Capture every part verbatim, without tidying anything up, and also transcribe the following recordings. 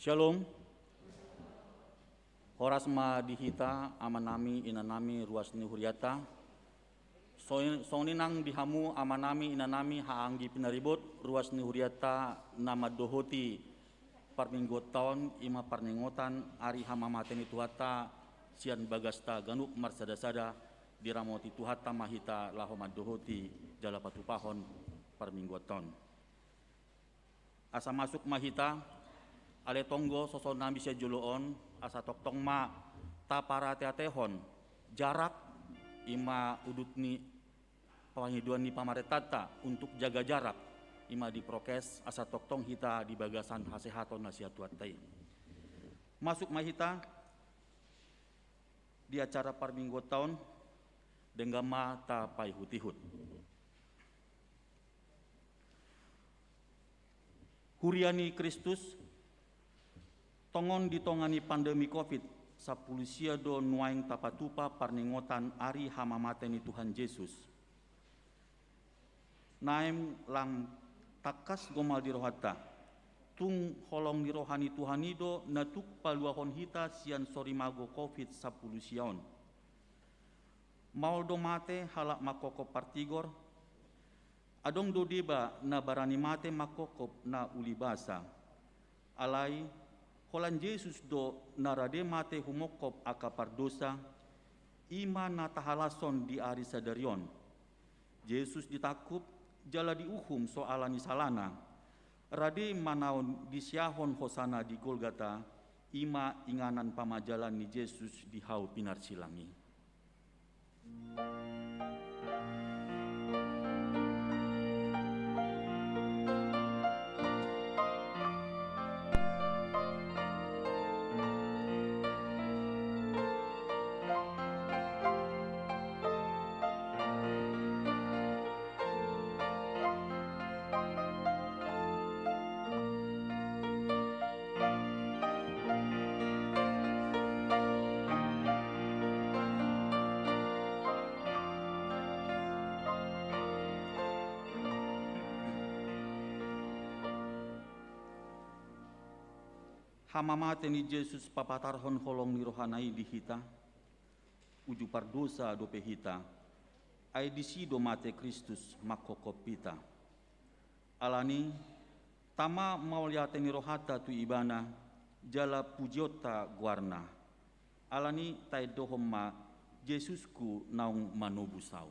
Syalom. Horas ma di hita, amanami, inanami, ruas ni hurianta. So-, songon i nang di hamu, amanami, inanami, haha anggi pinaribot, ruas ni hurianta na mandohoti parmingguonta on, i ma parningotan ari hamamate ni Tuhanta sian bagasta ganup marsada-sada. Diramoti Tuhanta ma hita laho mandohoti jala patupahon parmingguonta on. Asa masuk ma hita, ale tonggo, sosonami sian jolo on, asa tongtong ma taparate-atehon jarak, i ma udut ni pangidoan ni pamarentanta untuk jaga jarak, I ma di prokes asa tongtong hita di bagasan hasehaton na sian Tuhanta i. Masuk ma hita di acara parmingguonta on, denggan ma tapaihutihut. Huria ni Kristus, tongon di tonga ni pandemi covid sampulu sia do nuaeng tapatupa parningotan ari hamamate ni Tuhan Jesus. Naeng lam tangkas gomal di rohanta, tung holong ni roha ni Tuhan i do na tuk paluahon hita sian sorimago covid sampulu sia on. Maol do mate halak mangkophop partigor? Adong do deba na barani mate mangkophop na uli basa? Alai, holan Jesus do na rade mate humongkop angka pardosa, i ma na tahalashon di ari sadari on. Jesus ditangkup jala diuhum so ala ni salana. Rade ma naung disiahon hosana di Golgata, i ma inganan pamajalan ni Jesus di hau pinarsilang i. Hamamate ni Jesus papatarhon holong ni rohana i di hita. Uju pardosa dope hita, ai disi do mate Kristus mangkophop hita. Alani, tama mauliate ni rohanta tu Ibana, jala pujionta goarna. Alani taendohon ma Jesusku naung manobus au.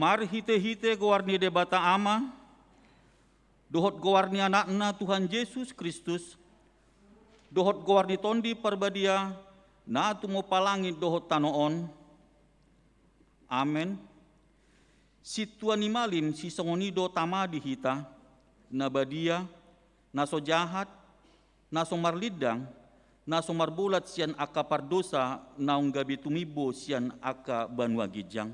Marhitehite goar ni Debata Ama, dohot goar ni Anakna Tuhan Jesus Kristus, dohot goar ni Tondi Parbadia, Na tumompa langit dohot tano on. Amen. Sintua ni malim sisongon i do Tama di hita, na badia, na so jahat, na so marlindang, na so marbolat sian angka pardosa naung gabe tumimbo sian angka banua ginjang.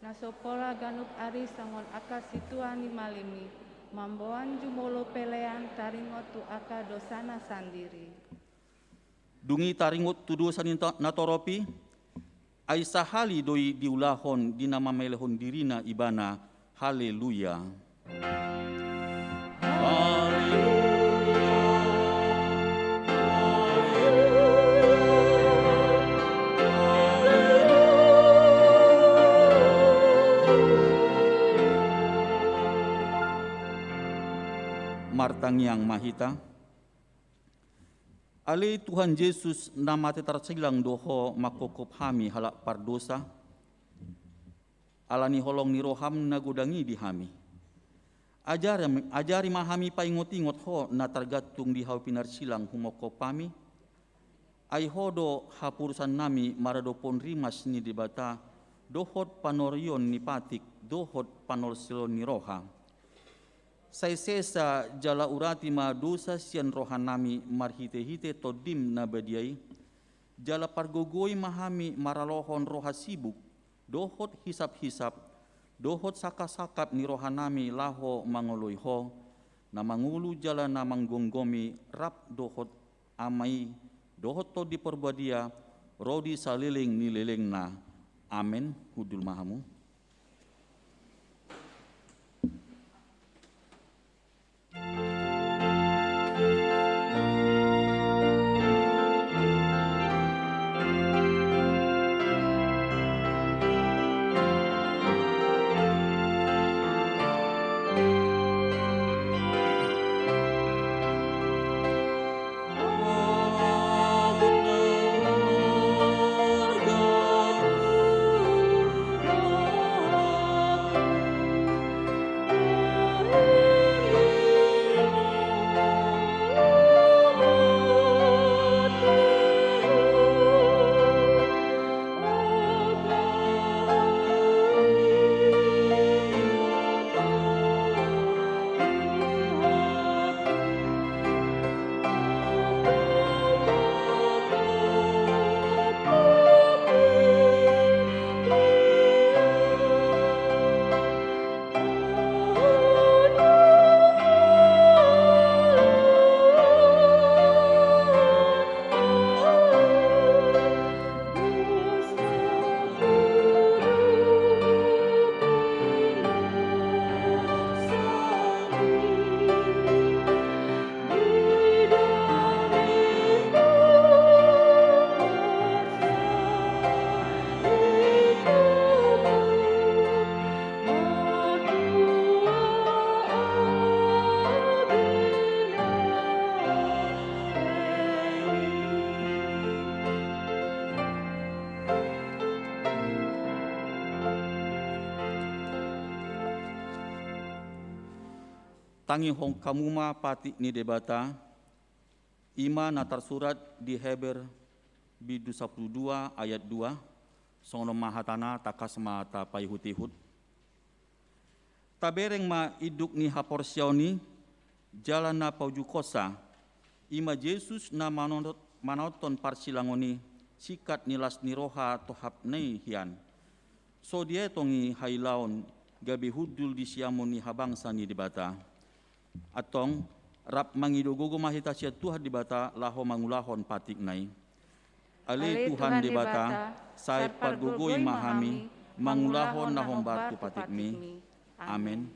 Na so pola ganup ari songon angka sintua ni malim i, mamboan jumolo pelean taringot tu angka dosana sandiri. Dung i taringot tu dosa ni ta-, natorop i, ai sahali do i diulahon di na mamelehon dirina ibana. Haleluya. Haleluya. Haleluya. Haleluya. Martangiang ma hita. Ale Tuhan Jesus, na mate tarsilang do Ho manghophop hami halak pardosa, ala ni holong ni roham na godang i di hami. Ajari, ajari ma hami paingot-ingot Ho na targantung di hau pinarsilang humonghophop hami. Ai Ho do haporusannami maradophon rimas ni Debata, dohot panorion ni patik, dohot panolsilon ni roha. Sai sesa jala urati ma dosa sian rohanami marhite-hite Tondim na badia i, jala pargogoi ma hami maralohon roha sibuk, dohot hisap-hisap, dohot sangkap-sangkap ni rohanami laho mangoloi Ho, na mangolu jala na manggomgomi rap dohot Ama i, dohot Tondi Porbadia, ro di saleleng ni lelengna. Amen. Hundul ma hamu. Tangihon hamu ma patik ni Debata, i ma na tarsurat di Heber bindu sampulu dua ayat dua, songon on ma hatana, tangkas ma tapaihut-ihut. Tabereng ma induk ni haporseaon i, jala na paujunghonsa, i ma Jesus na manonot-, manaonhon parsilangon i, singkat ni las ni roha tohapna i hian. So dietong i hailaon, gabe hundul di siamun ni habangsa ni Debata. Antong, rap mangido gogo ma hita sian Tuhan Debata laho mangulahon patikna i. Ale Tuhan Debata, sai pargogoi ma hami, mangulahon na hombar tu patikmi. Amen.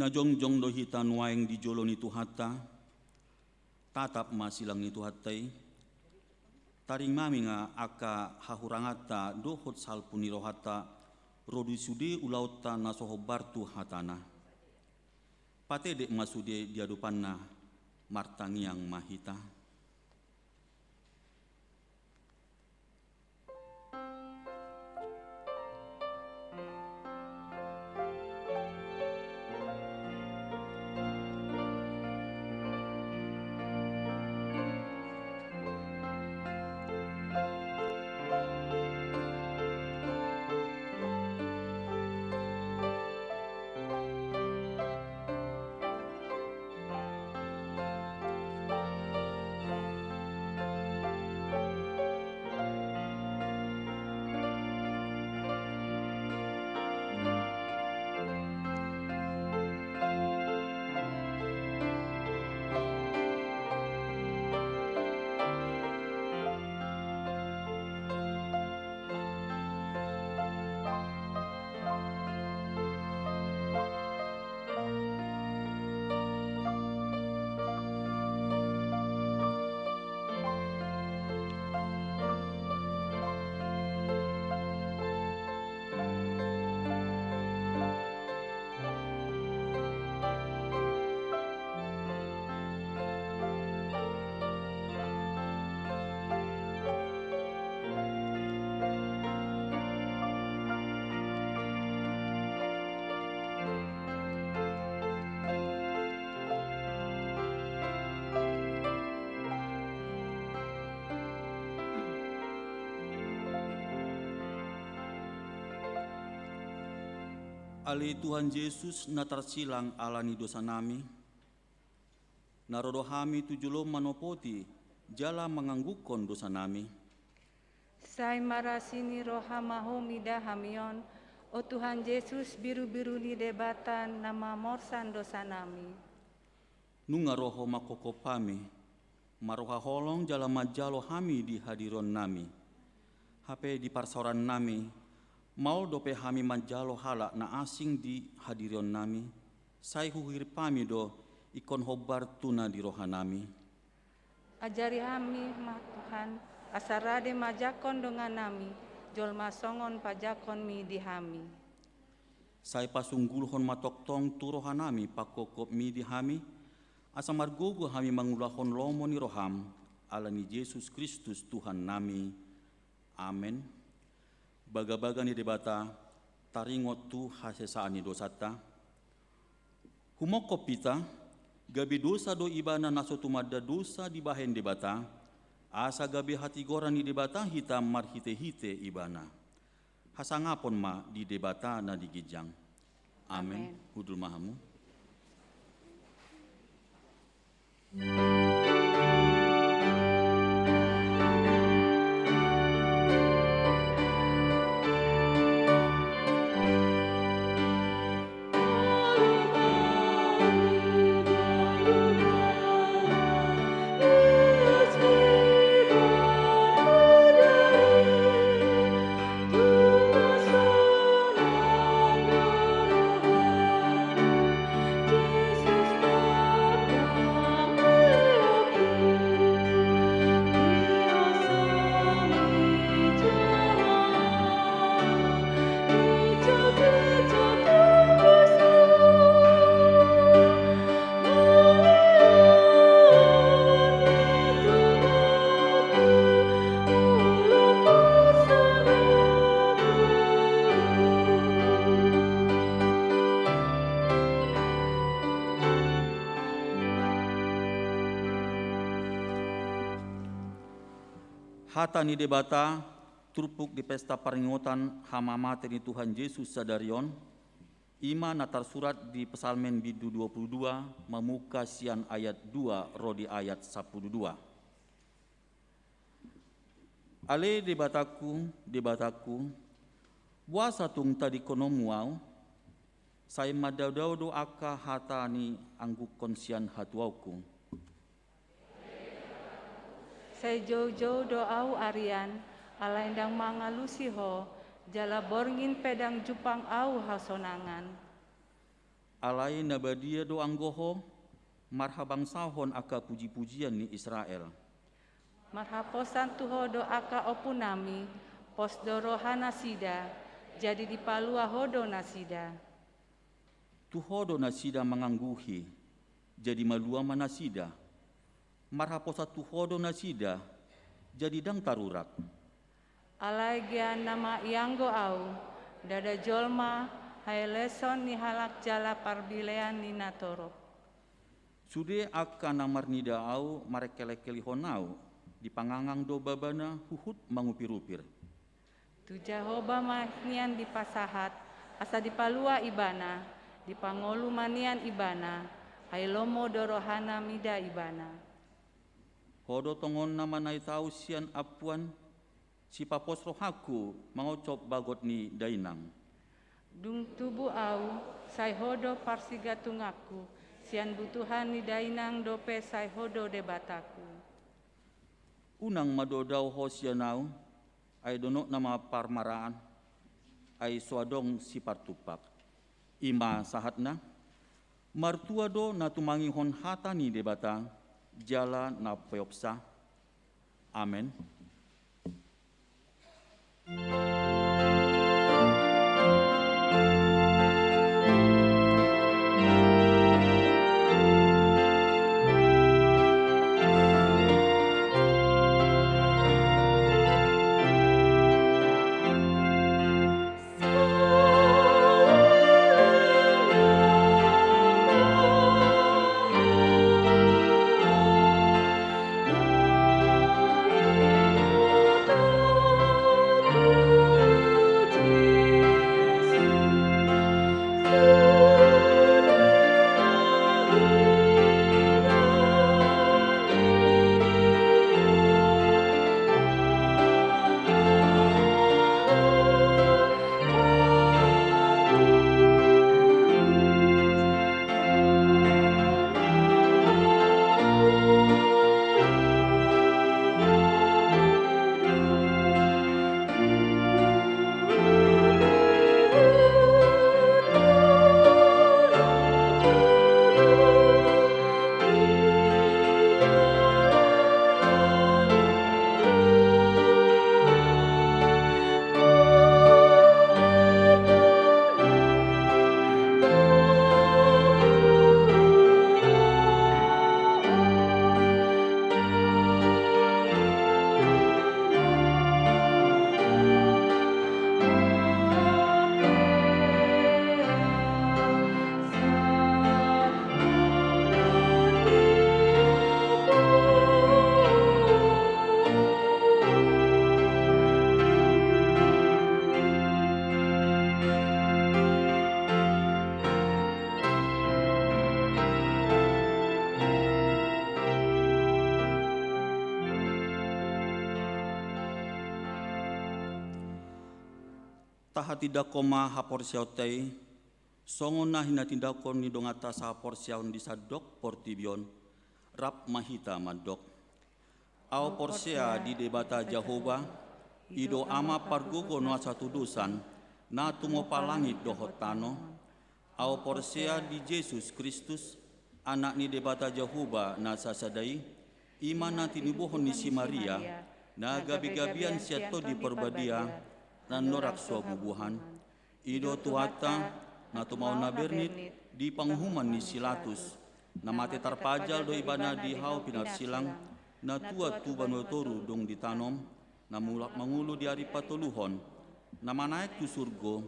Na jongjong do hita nuaeng di jolo ni Tuhanta, tatap ma silang ni Tuhanta i. Taringot ma hami nga angka hahuranganta dohot salpu ni rohanta, ro di sude ulaonta na so hombar tu hatana. Patedek ma sude di adopanna, martangiang ma hita. Ale Tuhan Jesus, na tarsilang ala ni dosanami, na ro do hami tu jolom manopoti jala mangangguhon dosanami. Sai marasi ni roha ma Ho mida hami on, o Tuhan Jesus, birubiru ni Debata na mamorsan dosanami. Nunga ro Ho manghophop hami, marroha holong jala manjalo hami di hadirionnami. Hape di parsaorannami, maol dope hami manjalo halak na asing di hadirionnami, sai huhirim hami do ingkon hombar tu na di rohanami. Ajari hami ma Tuhan, asa rade manjangkon dongannami, jolma songon panjangkonmi di hami. Sai pasunggulhon ma tongtong tu rohanami panghophopmi di hami, asa margogo hami mangulahon lomo ni roham, ala ni Jesus Kristus Tuhannami. Amen. Bagabaga ni Debata, taringot tu hasesaan ni dosanta. Humophop hita, gabe dosa do Ibana na so tumanda dosa dibahen Debata, asa gabe hatigoran ni Debata hita marhitehite Ibana. Hasangapon ma di Debata na di ginjang. Amen. Amen. Hundul ma hamu. Hata ni Debata, turpuk di pesta paringotan hamamate ni Tuhan Jesus sadari on, i ma na tarsurat di Psalmen bindu dua pulu dua, mamungka sian ayat dua ro di ayat sampulu dua. Ale Debatangku, Debatangku, boasa tung tadingkononmu ahu? Sai mandaodao do angka hata ni anggukkon sian hatuaonku. Sai joujou do ahu arian, alai ndang mangalusi Ho, jala borngin pe ndang jumpang ahu hasonangan. Alai na badia do anggo Ho, marhabangsahon angka pujipujian ni Israel. Marhaposan tu Ho do angka ompunami, pos do rohanasida, jadi dipalua Ho do nasida. Tu Ho do nasida mangangguhi, jadi malua ma nasida. Marhaposan tu Ho do nasida, jadi ndang tarurak. Alai geanna ma ianggo ahu, ndada jolma, haeleson ni halak jala parbilean ni natorop. Sude angka na marnida ahu marengkelengkelihon ahu, dipangangang do babana huhut mangupirupir. Tu Jahowa ma nian dipasahat, asa dipalua ibana, dipangolu ma nian ibana, ai lomo do rohana mida ibana. Ho do tongon na manait ahu sian ampuan, sipapos rohangku mangoncop bagot ni dainang. Dung tubu ahu, sai Ho do parsigatunganku, sian butuhan ni dainang dope sai Ho do Debataku. Unang ma do dao Ho sian ahu, ai donokna ma parmaraan, ai so adong sipartumpak. I ma sahatna, martua do na tumangihon hata ni Debata, jala na peopsa. Amen. Tahatindangkon ma haporseaonta i, songon na hinatindangkon ni donganta sahaporseaon di sandok portibi on, rap ma hita mandok. Ahu porsea di Debata Jahowa, i do Ama pargogo na satudosan, na tumompa langit dohot tano. Ahu porsea di Jesus Kristus, Anak ni Debata Jahowa na sasada i, i ma na tinubuhon ni si Maria, na gabegabean sian Tondi Parbadia, na norang so bubuhan. I do Tuhanta, na tumaon na bernit di panguhuman ni si Latus, na mate tarpajal do ibana di hau pinarsilang, na tuat tu banua toru dung ditanom, na mulak mangolu di ari patoluhon, na manaek tu surgo,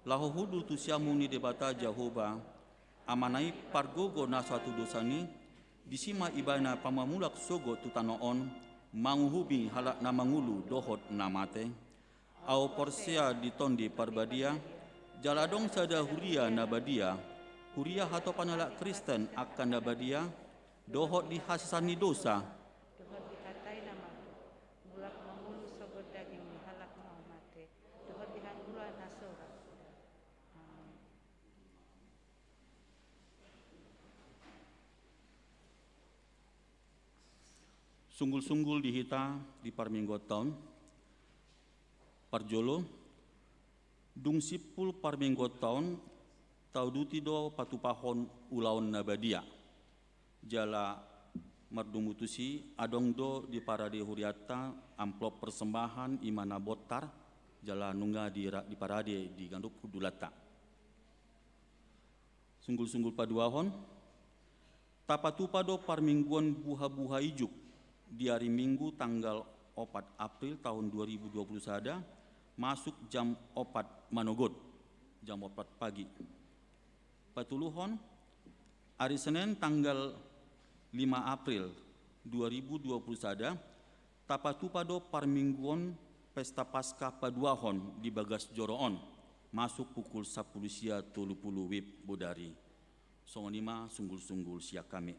laho hundul tu siamun ni Debata Jahowa, Amana i pargogo na satudosan i, disi ma ibana pamamulak sogot tu tano on, manguhumi halak na mangolu dohot na mate. Ahu porsea di Tondi Parbadia, jala adong sada huria na badia, huria hatopan halak Kristen angka na badia, dohot di hasesaan ni dosa. Dohot di hata i na mandok, mulak mangolu sogot daging ni halak na mate, dohot di hangoluan na so ra. Amen. Sunggul-sunggul di hita di parmingguonta on. Parjolo, dung simpul parmingguonta on, Tauduti do patupahon ulaon na badia. Jala mardomu tusi, adong do di parade hurianta amplop persembahan i ma na bontar, jala nunga di ra-, di parade di ganup hundulanta. Sunggul-sunggul paduahon. Tapatupa do parmingguon buha-buha ijuk di ari Minggu tanggal opat April tahun dua ribu dua puluh sada, masuk jam opat manogot, jam opat pagi. Patoluhon, ari Senen tanggal lima April dua ribu dua puluh sada, tapatupa do parmingguon Pesta Paskah paduahon di bagas joro on, masuk pukul sampulu sia tolu pulu wib bodari. Songon i ma sunggul-sunggul sian hami.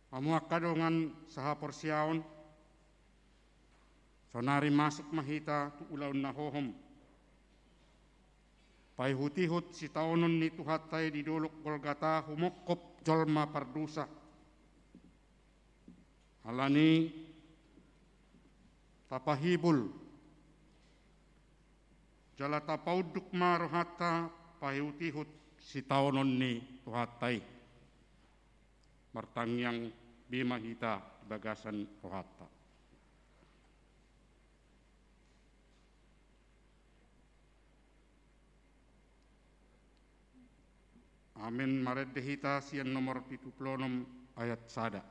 Hamu angka dongan sahaporseaon, saonari masuk ma hita tu ulaon na hohom. Paihut-ihut sitaonon ni Tuhanta i di Dolok Golgata humongkop jolma pardosa. Alani tapahibul jala tapaunduk ma rohanta paihut-ihut sitaonon ni Tuhanta i. Martangiang be ma hita di bagasan rohanta. Amen. Marende hita sian nomor pitu pulu onom ayat sada.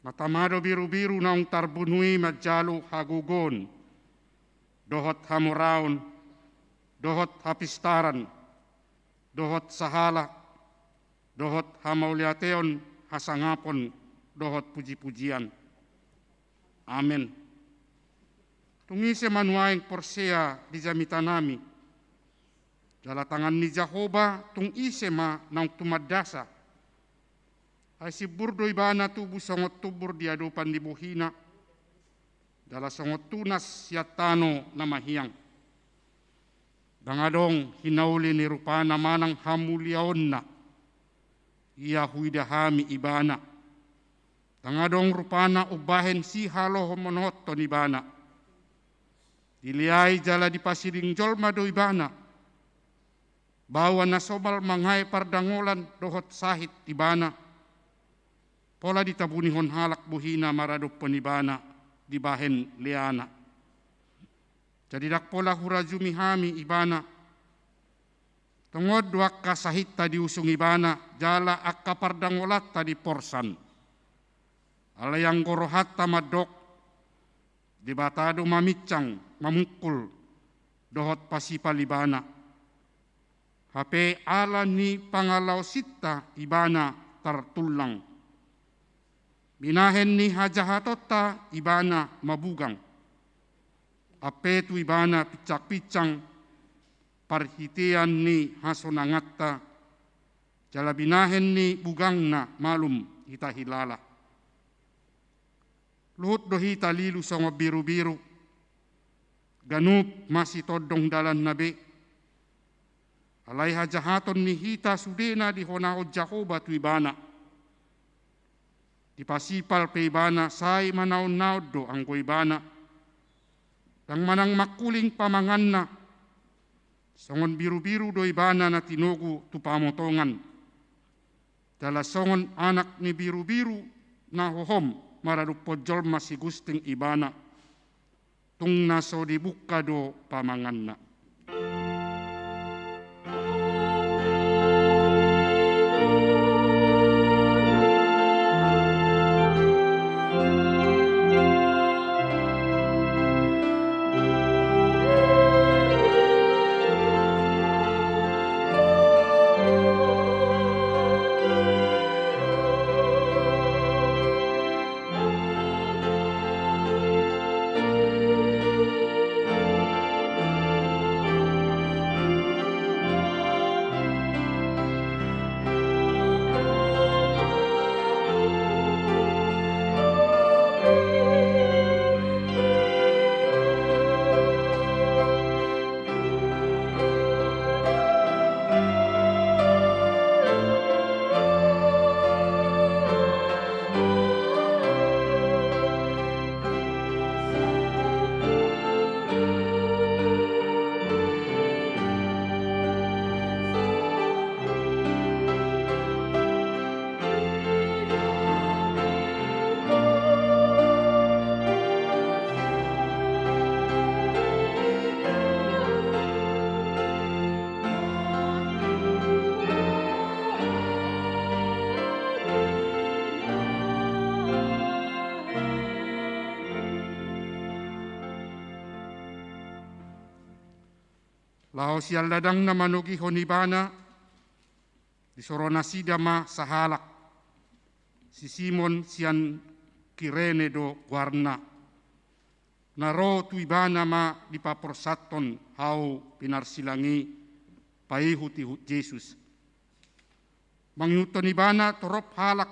Mata ma do birubiru naung tarbunu i manjalo hagogoon, dohot hamoraon, dohot hapistaran, dohot sahala, dohot hamauliateon, hasangapon, dohot pujipujian. Amen. Tung ise ma nuaeng porsea di jamitanami? Jala tangan ni Jahowa tung ise ma naung tumandasa? Ai simbur do ibana tubu songon tumbur di adopan ni bohina, jala songon tunas sian tano na mahiang. Ndang adong hinauli ni rupana manang hamuliaonna ia huida hami ibana. Ndang adong rupana umbahen sihalomonothon ibana. Dileai jala dipasiding jolma do ibana. Baoa na somal mangae pardangolan dohot sahit ibana. Pola ditabunihon halak bohina maradophon ibana dibahen leana. Jadi ndang pola hurajumi hami ibana. Tongon do angka sahitta diusung ibana, jala angka pardangolanta diporsan. Alai anggo rohanta mandok, Debata do maminsang, mamungkul, dohot pasipal ibana. Hape ala ni pangalaosinta ibana tartullang. Binahen ni hajahatonta ibana mabugang. Ampe tu ibana pinsangpinsang parhitean ni hasonanganta, jala binahen ni bugangna malum hita hilala. Luhut do hita lilu songon birubiru, ganup masitondong dalanna be. Alai hajahaton ni hita sudena dihonahon Jahowa tu ibana. Dipasipal pe ibana, sai manaonnaon do anggo ibana. Ndang manang mangkuling pamanganna. Songon birubiru do ibana na tinogu tu pamotongan. Jala songon anak ni birubiru na hohom maradophon jolma sigusting ibana. Tung na so dibungka do pamanganna. Laho sian ladangna manogihon ibana, disoro nasida ma sahalak, si Simon sian Kirene do goarna. Na ro tu ibana ma dipaporsathon hau pinarsilang i paihut-ihut Jesus. Mangihuthon ibana torop halak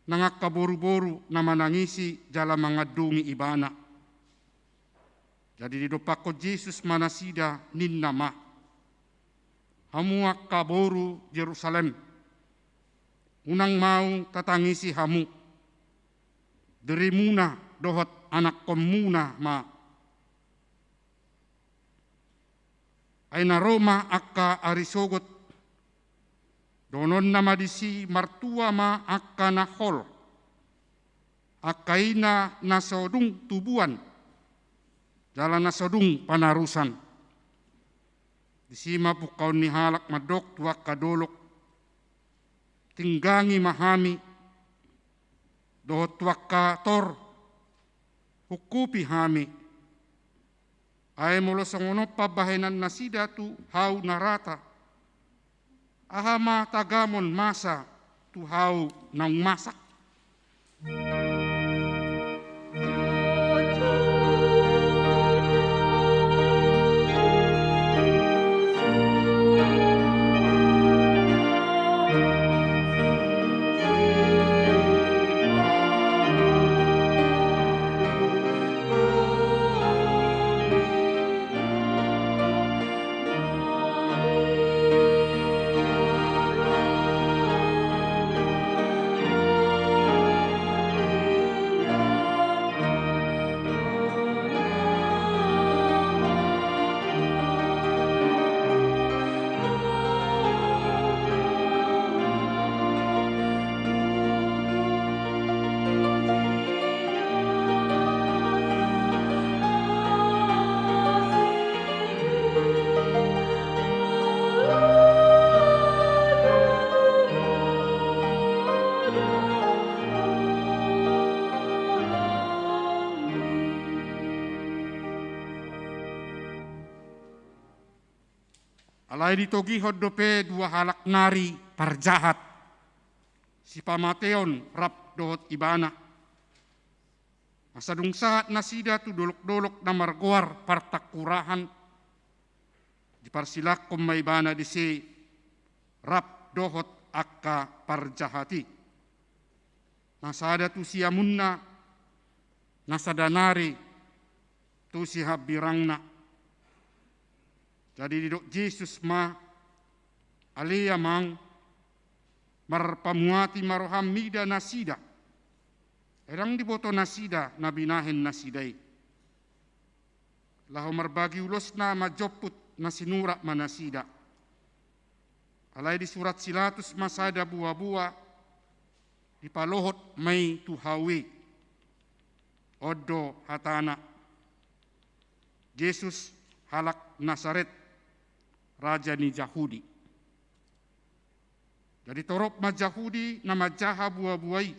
nang angka boru-boru na manangisi jala mangandungi ibana. Jadi didompakkon Jesus ma nasida, ninna ma: Hamu angka boru Jerusalem, unang mau tatangisi hamu. Dirimuna dohot anakkonmuna ma. Ai na ro ma angka ari sogot, dohononna ma disi: Martua ma angka na hol, angka ina na so dung tubuan jala na so dung panarusan. Disi ma pungkaon ni halak mandok tu angka dolok: Tinggangi ma hami, dohot tu angka tor: Hungkupi hami. Ai molo songon on pambahenan nasida tu hau na rata, aha ma tagamon masa tu hau naung masak? Alai ditogihon dope dua halak nari parjahat, sipamateon rap dohot ibana. Asa dung sahat nasida tu dolok-dolok na margoar Partangkurahan, diparsilangkon ma ibana disi rap dohot angka parjahat i. Na sada tu siamunna, na sada nari tu sihambirangna. Jadi didok Jesus ma: Ale Amang, marpamuati ma roham mida nasida. Ndang diboto nasida na binahen nasida i. Laho marbagi ulosna manjomput na sinurat ma nasida. Alai disurat si Latus ma sada boa-boa, dipalohot ma i tu hau i. On do hatana: Jesus halak Nasaret, raja ni Jahudi. Jadi torop ma Jahudi na manjaha boa-boa i.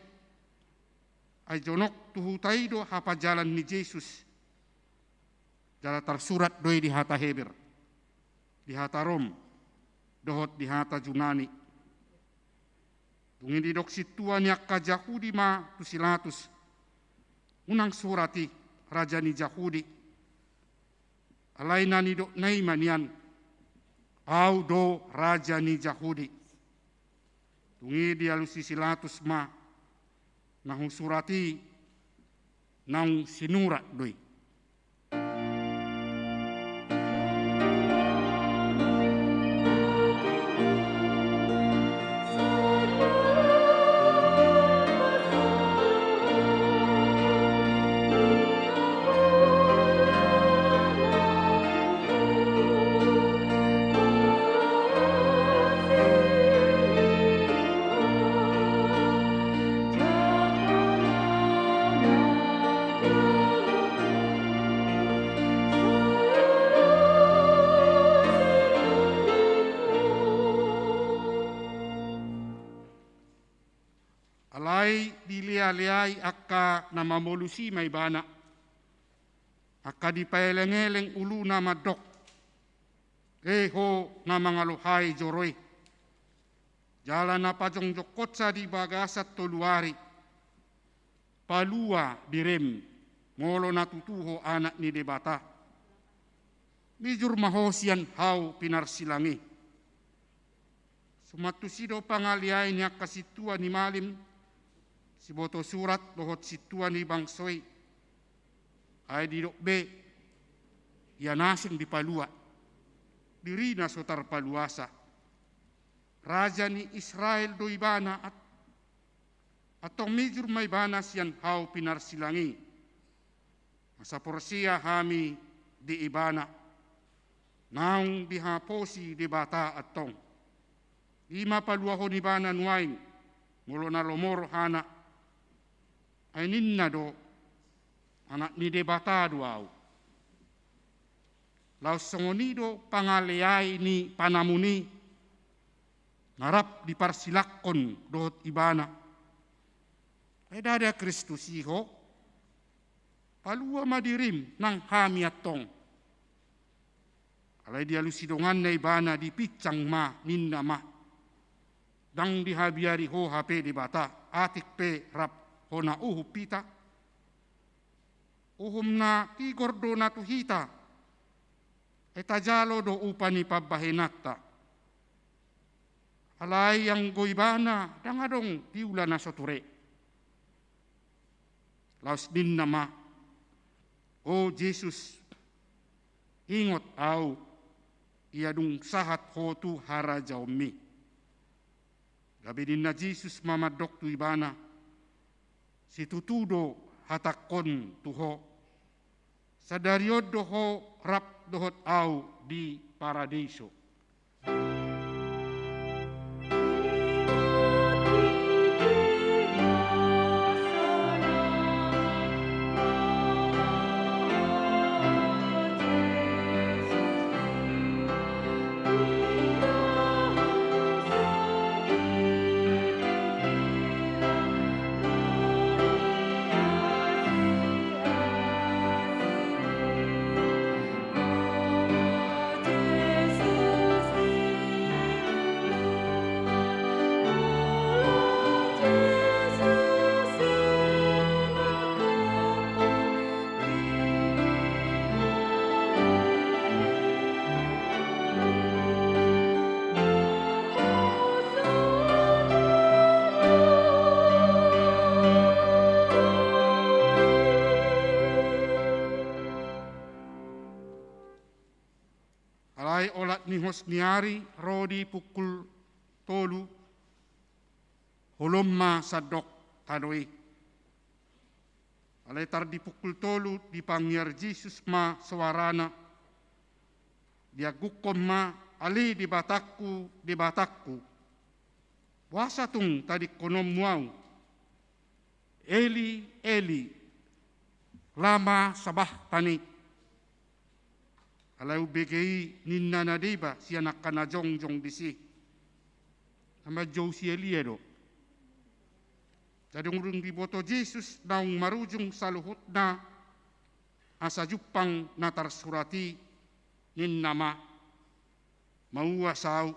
Ai jonok tu huta i do hapajalan ni Jesus. Jala tarsurat do i di hata Heber, di hata Rom, dohot di hata Junani. Dung i didok sintua ni angka Jahudi ma tu si Latus: Unang surat i, raja ni Jahudi. Alai na nidokna i ma nian: Ahu do raja ni Jahudi. Dung i dialusi si Latus ma: Na husurat i naung sinurat do i. Alai dilealeai angka na mamolus i ma ibana, angka dipaeleng-eleng uluna mandok: E ho na mangalohai joro i, jala na pajongjongkonsa di bagasan tolu ari, palua dirim, molo na tutu ho anak ni Debata. Mijur ma ho sian hau pinarsilang i. Suman tusi do pangaleai ni angka sintua ni malim, siboto surat dohot sintua ni bangso i. Ai didok be, ia na asing dipalua, dirina so tarpaluasa. Raja ni Israel do ibana, at-, antong mijur ma ibana sian hau pinarsilang i. Asa porsea hami di ibana, naung dihaposi Debata antong. I ma paluahon ibana nuaeng, molo na lomo rohana. Ai ninna do, anak ni Debata do ahu. Laos songon i do pangaleai ni panamuna i, na rap diparsilangkon dohot ibana. Ai ndada Kristus i ho, palua ma dirim nang hami antong. Alai dialusi donganna ibana, dipinsang ma, ninna ma: Ndang dihabiari ho hape Debata, atik pe rap hona uhum hita. Uhum na tigor do na tu hita, ai tajalo do upa ni pambahenanta. Alai anggo ibana ndang adong diula na so ture. Laos ninna ma: O Jesus, ingot ahu, ia dung sahat ho tu harajaonmi. Gabe ninna Jesus ma mandok tu ibana: Situtu do hatangkon tu ho, sadari on do ho rap dohot ahu di Paradeiso. Alai olat ni hos ni ari ro di pukul tolu, holom ma sandok tano i. Alai tar di pukul tolu dipangiar Jesus ma soarana, diangguhon ma: Ale Debatangku, Debatangku, boasa tung tadingkononmu ahu? Eli, Eli, lama sabachtani? Alai umbege i ninna na deba sian angka na jongjong disi: Na manjou si Elia do. Jadi dung diboto Jesus naung marujung saluhutna asa jumpang na tarsurat i, ninna ma: Mauas ahu.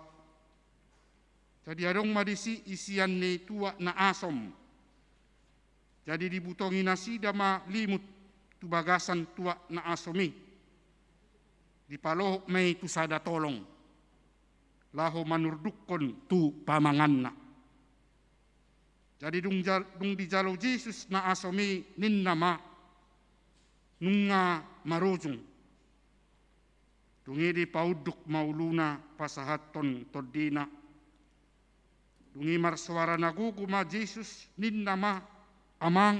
Jadi adong ma disi isian ni tuak na asom. Jadi dibutongi nasida ma limut tu bagasan tuak na asom i, dipalohot ma i tu sada tolong, laho manurdukhon tu pamanganna. Jadi dung jal-, dung dijalo Jesus na asom i, ninna ma: Nunga marujung. Dung i dipaunduk ma uluna pasahathon tondina. Dung i marsoara na gogo ma Jesus, ninna ma: Amang,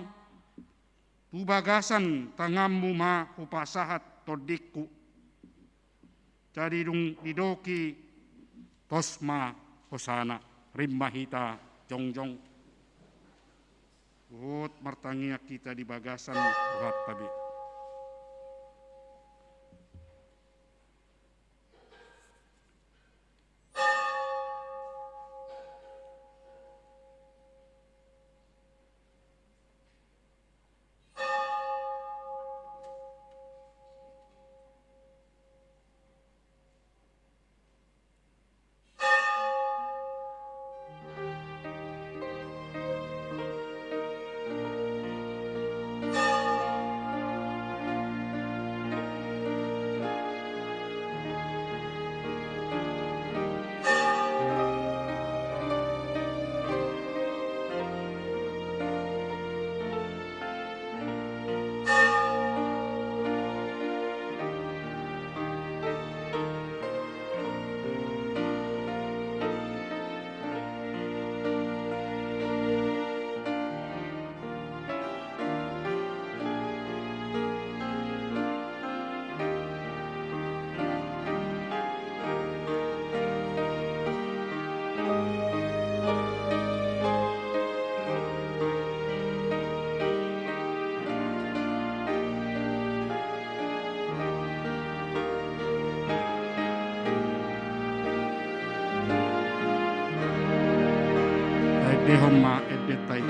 tu bagasan tanganmu ma hupasahat tondingku. Jadi dung didok i, tos ma hosana. Rap ma hita jongjong. Huhut martangiang hita di bagasan rohanta be. Lehon ma endenta i.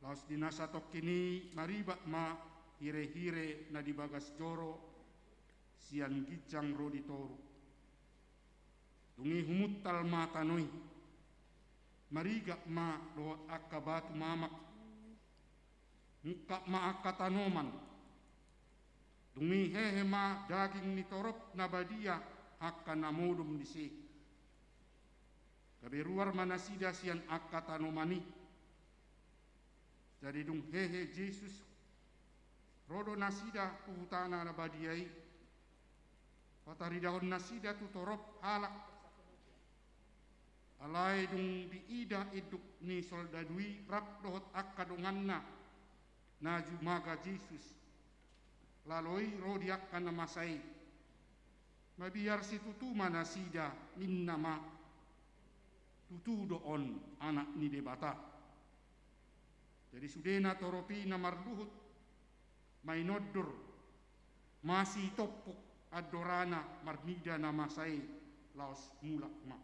Laos di na satongkin i maribak ma hirehire na di bagas joro sian ginjang ro di toru. Dung i humuntal ma tano i, marigak ma dohot angka batu mamak, mungkap ma angka tanoman. Dung i hehe ma daging ni torop na badia angka na modom disi. Gabe ruar ma nasida sian angka tanoman i. Jadi dung hehe Jesus, ro do nasida tu huta na badia i, pataridahon nasida tu torop halak. Alai dung diida induk ni soldadu i rap dohot angka donganna na jumaga Jesus, lalo i ro di angka na masa i. Mabiar situtu ma nasida, ninna ma, tutu do on Anak ni Debata. Jadi sudena torop i na marluhut, mainondur, masitompuk andorana marnida na masa i, laos mulak ma.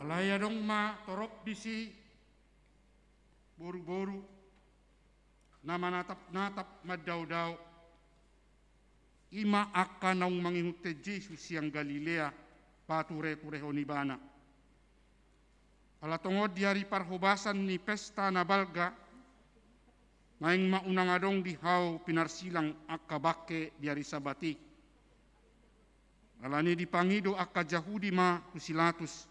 Alai adong ma torop disi boruboru na manatapnatap mandaodao. I ma angka naung mangihuthon Jesus sian Galilea patureturehon ibana. Ala tongon di ari parhobasan ni pesta na balga, naeng ma unang adong di hau pinarsilang angka bangke di ari Sabat i. Alani i dipangido angka Jahudi ma tu si Pilatus,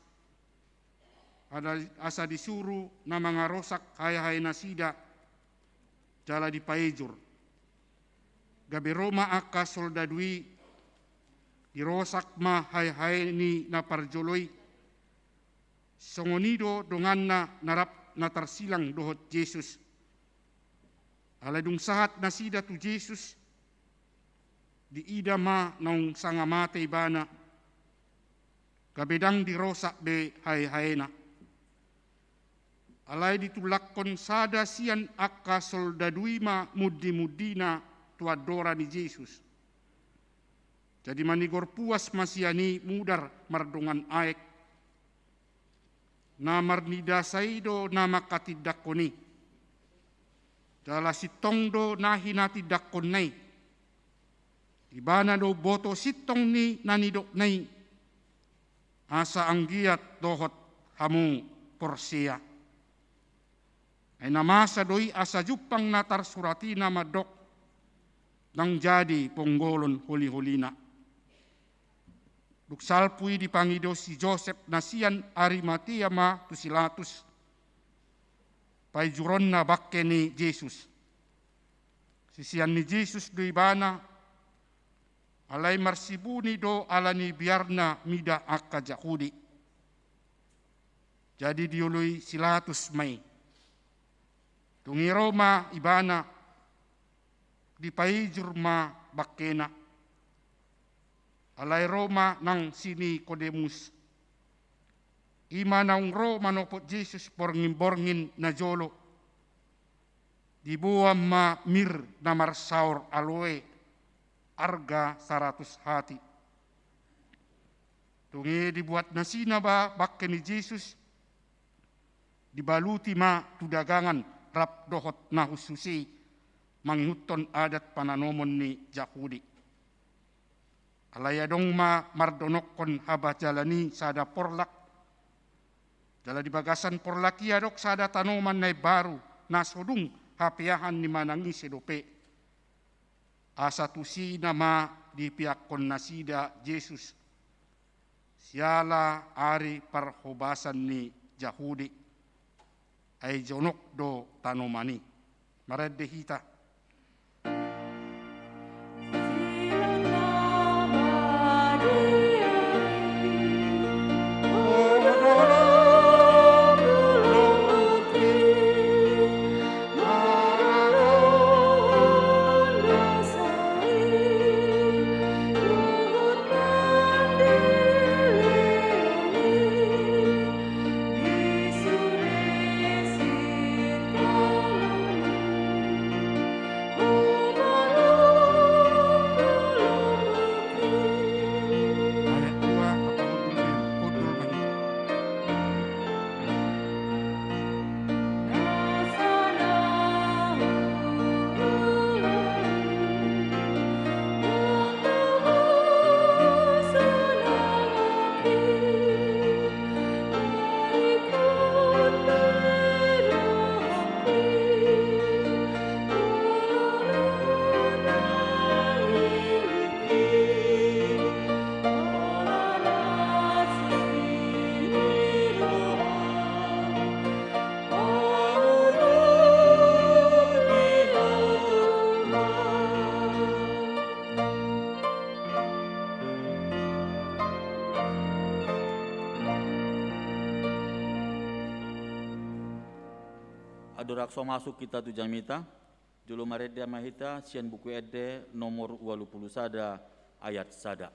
ada, asa disuru na mangarosak haehae nasida, jala dipaejur. Gabe ro ma angka soldadu i, Dirosak ma haehae ni na parjolo i. Songon i do donganna na rap na tarsilang dohot Jesus. Alai dung sahat nasida tu Jesus, diida ma naung sanga mate ibana, gabe ndang dirosak be haehaena. Alai ditullangkon sada sian angka soldadu i ma mundimundina tu andora ni Jesus. Jadi manigor puas ma sian i mudar mardongan aek. Na marnidasa i do na manghatindanghon i. Jala sintong do na hinatindanghonna i. Ibana do umboto sintong ni na nidokna i. Asa anggiat dohot hamu porsea. Ai na masa do i asa jumpang na tarsurat i na mandok, ndang jadi ponggolon holiholina. Dung salpu i dipangido si Josep na sian Arimatea ma tu si Pilatus paijuronna bangke ni Jesus. Sisean ni Jesus do ibana, alai marsibuni do ala ni biarna mida angka Jahudi. Jadi dioloi si Pilatus ma i. Dung i ro ma ibana, dipaijur ma bangkena. Alai ro ma nang si Nikodemus. I ma naung ro manopot Jesus borngin-borngin na jolo. Diboan ma mir na marsaor aloe, arga saratus hati. Dung i dibuat nasida ma bangke ni Jesus, dibaluti ma tu dagangan rap dohot na hushus i, mangihuthon adat pananomon ni Jahudi. Alai adong ma mardonokkon habajalan i sada porlak. Jala di bagasan porlak i adong sada tanoman na imbaru, na so dung hapeahan ni manang ise dope. Asa tusi nama dipeakkon nasida Jesus. Siala ari parhobasan ni Jahudi. Ai jonok do tanoman i. Marende hita. Andorang so masuk hita tu jamita, jolo marende ma hita sian Buku Ende nomor ualu pulu sada ayat sada.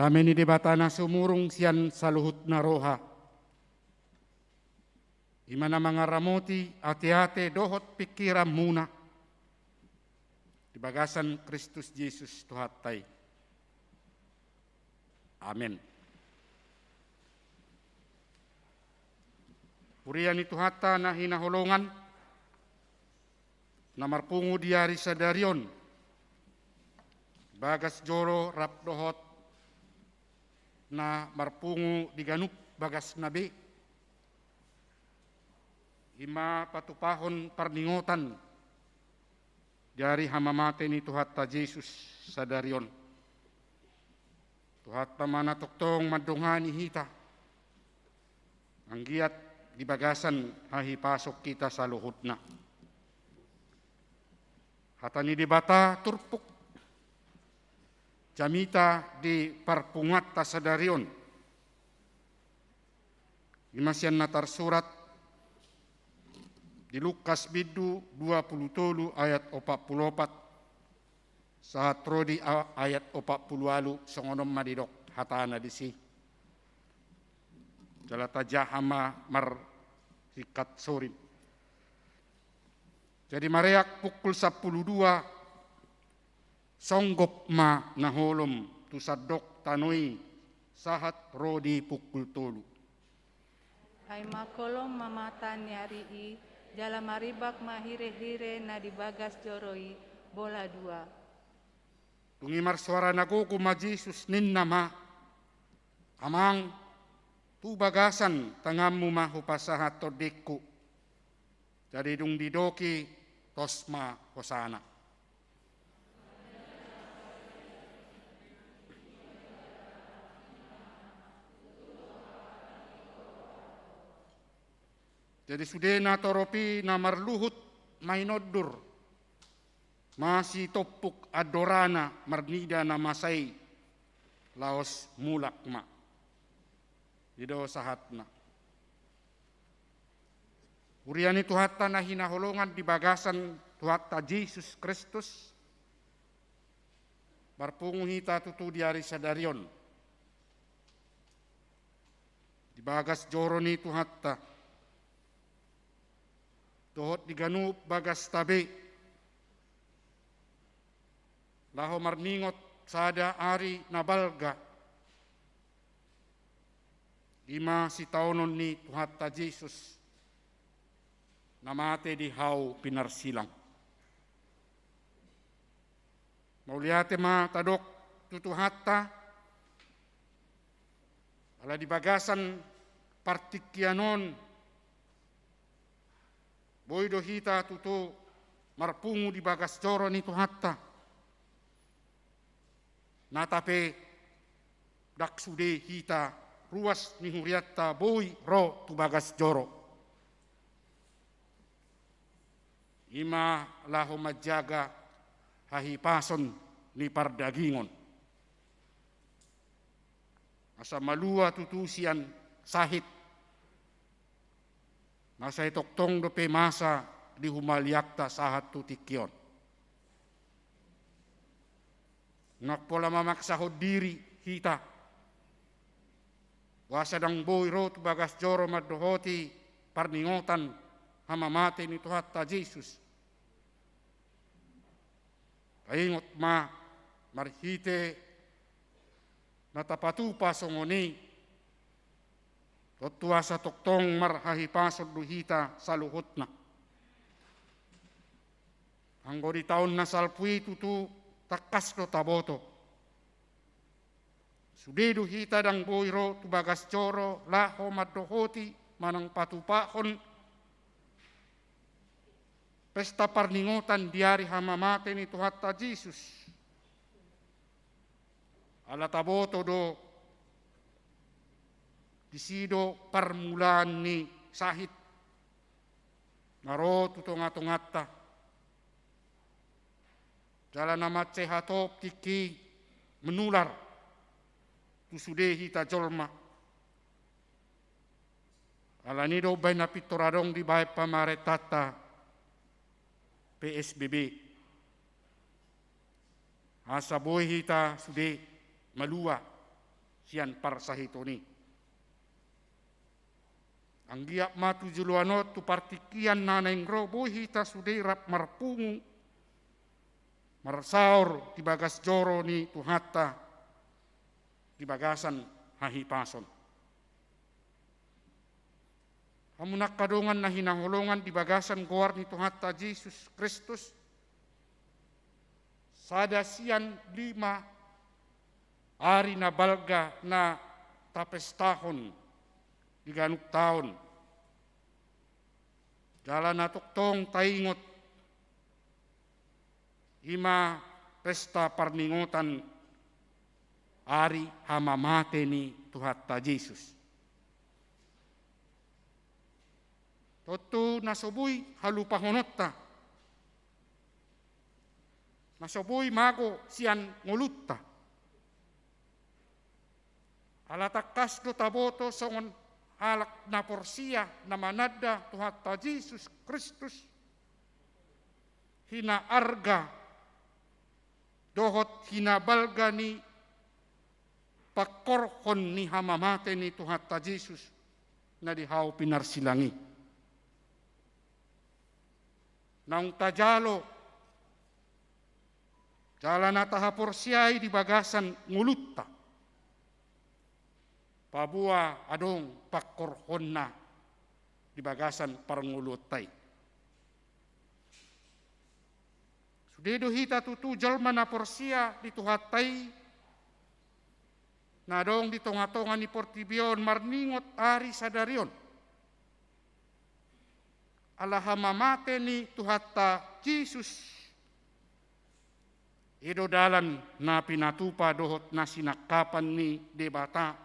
Dame ni Debata na sumurung sian saluhutna roha, i ma na mangaramoti ateate dohot pingkiranmuna di bagasan Kristus Jesus Tuhanta i. Amen. Huria ni Tuhanta na hinaholongan, na marpungu di ari sadari on, bagas joro rap dohot na marpungu di ganup bagasna be, i ma patupahon parningotan di ari hamamate ni Tuhanta Jesus sadari on. Tuhanta ma na tongtong mandongani hita, anggiat di bagasan hahipason hita saluhutna. Hata ni Debata turpuk jamita di parpunguanta sadari on, i ma sian na tarsurat di Lukas bindu dua pulu tolu ayat opat pulu opat sahat ro di a-, ayat opat pulu ualu, songon on ma didok hatana disi. Jala tajaha ma marsingkat sorin. Jadi mareak pukul sampulu dua, songgop ma na holom tu sandok tano i sahat ro di pukul tolu. Ai mangkolom ma mata ni ari i, jala marimbak ma hirehire na di bagas joro i bola dua. Dung i marsoara na gogo ma Jesus, ninna ma: Amang, tu bagasan tanganmu ma hupasahat tondingku. Jadi dung didok i, tos ma hosana. Jadi sude na torop i na marluhut ma inondur, masitompuk andorana marnida na masa i, laos mulak ma. I do sahatna. Huria ni Tuhanta na hinaholongan di bagasan Tuhanta Jesus Kristus, marpungu hita tutu di ari sadari on di bagas joro ni Tuhanta dohot di ganup bagasta be, laho marningot sada ari na balga, i ma sitaonon ni Tuhanta Jesus na mate di hau pinarsilang. Mauliate ma tadok tu Tuhanta, ala di bagasan partingkian on, boi do hita tutu marpungu di bagas joro ni Tuhanta. Nata pe ndang sude hita ruas ni hurianta boi ro tu bagas joro. I ma laho manjaga hahipason ni pardagingon, asa malua tutu sian sahit. Na sai tongtong dope masa di humaliangta sahat tu tingki on. Ndang pola mamaksahon diri hita, boasa ndang boi ro tu bagas joro mandohoti parningotan hamamate ni Tuhanta Jesus. Paingot ma marhite na tapatupa songon i, tontu asa tongtong marhahipason do hita saluhutna. Anggo di taon na salpu i tutu tangkas do taboto. Sude do hita ndang boi ro tu bagas joro laho mandohoti manang patupahon pesta parningotan di ari hamamate ni Tuhanta Jesus. Ala taboto do, disi do parmulaan ni sahit na ro tu tongatonganta. Jala na mansai hatop tingki menular tu sude hita jolma. Alani do umbahen na pintor adong dibahen pamarentanta P S B B, asa boi hita sude malua sian parsahiton i. Anggiat ma tu joloan on tu partingkian na naeng ro boi hita sude rap marpungu, marsaor di bagas joro ni Tuhanta di bagasan hahipason. Hamu angka dongan na hinaholongan di bagasan goar ni Tuhanta Jesus Kristus, sada sian lima ari na balga na tapestahon di ganup taon. Jala na tongtong taingot, i ma pesta parningotan ari hamamate ni Tuhanta Jesus. Tontu na so boi halupahononta, na so boi mago sian ngolunta. Ala tangkas do taboto songon halak na porsea na mananda Tuhanta Jesus Kristus, hinaarga dohot hinabalga ni pangkorhon ni hamamate ni Tuhanta Jesus na di hau pinarsilang i. Naung tajalo jala na tahaporseai di bagasan ngolunta, paboa adong pangkorhonna di bagasan parngoluonta i. Sude do hita tutu jolma na porsea di Tuhanta i, na adong di tongatonga ni portibi on marningot ari sadari on. Ala hamamate ni Tuhanta Jesus, i do dalan na pinatupa dohot na sinangkapan ni Debata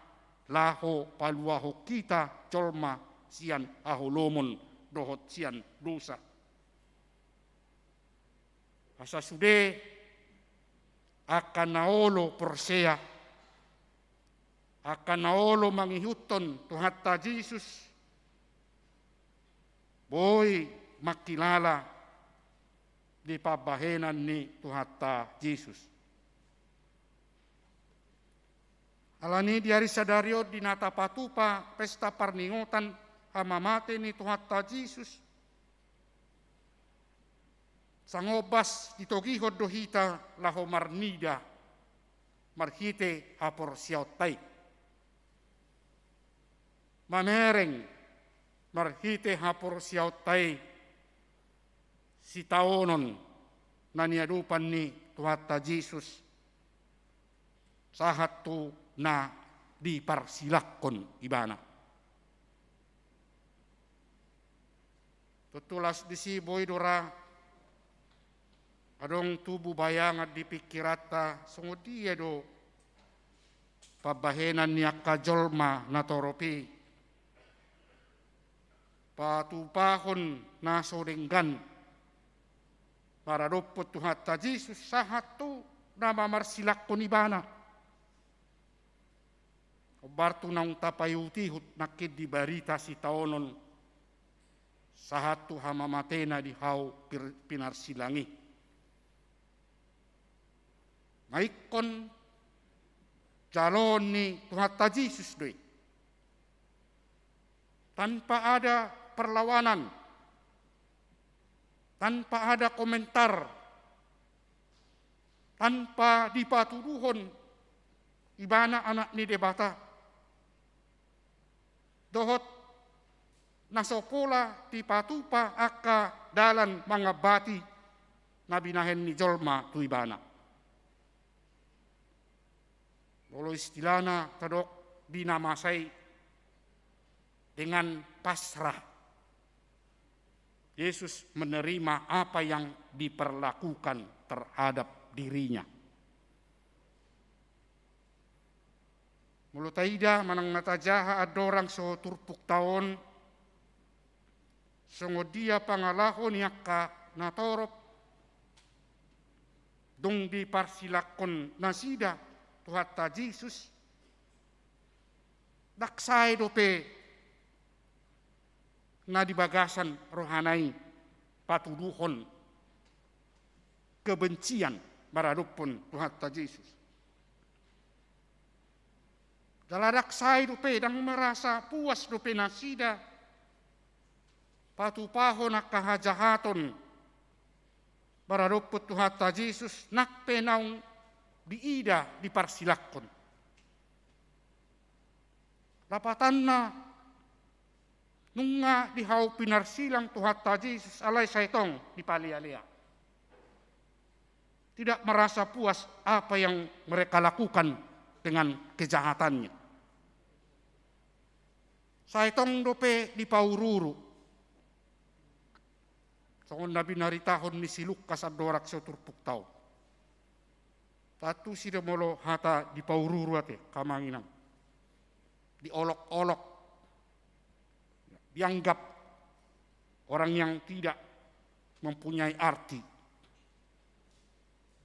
laho paluahon hita jolma sian haholomon dohot sian dosa. Asa sude angka na olo porsea, angka na olo mangihuthon Tuhanta Jesus, boi mangkilala di pambahenan ni Tuhanta Jesus. Alani di ari sadari on di na tapatupa pesta parningotan hamamate ni Tuhanta Jesus, sangombas ditogihon do hita laho marnida marhite haporseaonta i. Mamereng marhite haporseaonta i sitaonon na niadopan ni Tuhanta Jesus sahat tu na diparsilangkon ibana. Tontu laos disi boi do ra adong tubu bayangan di pingkiranta songon dia do pambahenan ni angka jolma na torop i patupahon na so denggan maradophon Tuhanta Jesus sahat tu na mamarsilangkon ibana. Hombar tu naung tapaihutihut nangkin di barita sitaonon sahat tu hamamatena di hau pir-, pinarsilang i. Na ingkon jaloon ni Tuhanta Jesus do i. Tanpa ada perlawanan, tanpa ada komentar, tanpa dipatuduhon ibana Anak ni Debata. Dohot na so pola dipatupa angka dalan mangambati na binahen ni jolma tu ibana. Molo istilahna tadok di na masa i dengan pasrah. Yesus menerima apa yang diperlakukan terhadap dirinya. Molo taida manang na tajaha andorang so turpukta on, songon dia pangalaho ni angka natorop dung diparsilangkon nasida Tuhanta Jesus, ndang sae dope na di bagasan rohana i patuduhon kebencian maradophon Tuhanta Jesus. Jala ndang sae dope, ndang merasa puas dope nasida patupahon angka hajahaton maradophon Tuhanta Jesus, nang pe naung diida diparsilangkon. Lapatanna, nunga dihau pinarsilang Tuhanta Jesus, alai sai tong dipalealea. Tidak merasa puas apa yang mereka lakukan dengan kejahatannya. Sai tong dope dipaururu. Songon na binaritahon ni si Lukas andorang so turpuk taon. Tantu sida molo hata dipaururu ate, angka amang inang. Diolok-olok. Dianggap orang yang tidak mempunyai arti.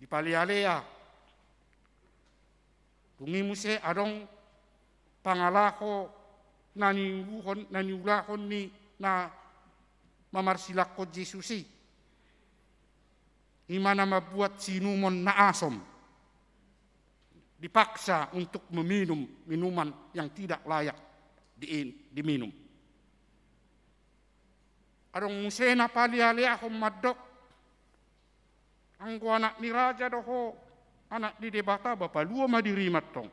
Dipalealea. Dung i muse adong pangalaho na niuluhon, na niulahon ni na mamarsilangkon Jesus i. I ma na mambuat siinumon na asom. Dipaksa untuk meminum minuman yang tidak layak di-, diminum. Adong muse na palealeahon mandok, anggo anak ni raja do ho, anak ni Debata, ba palua ma dirim antong.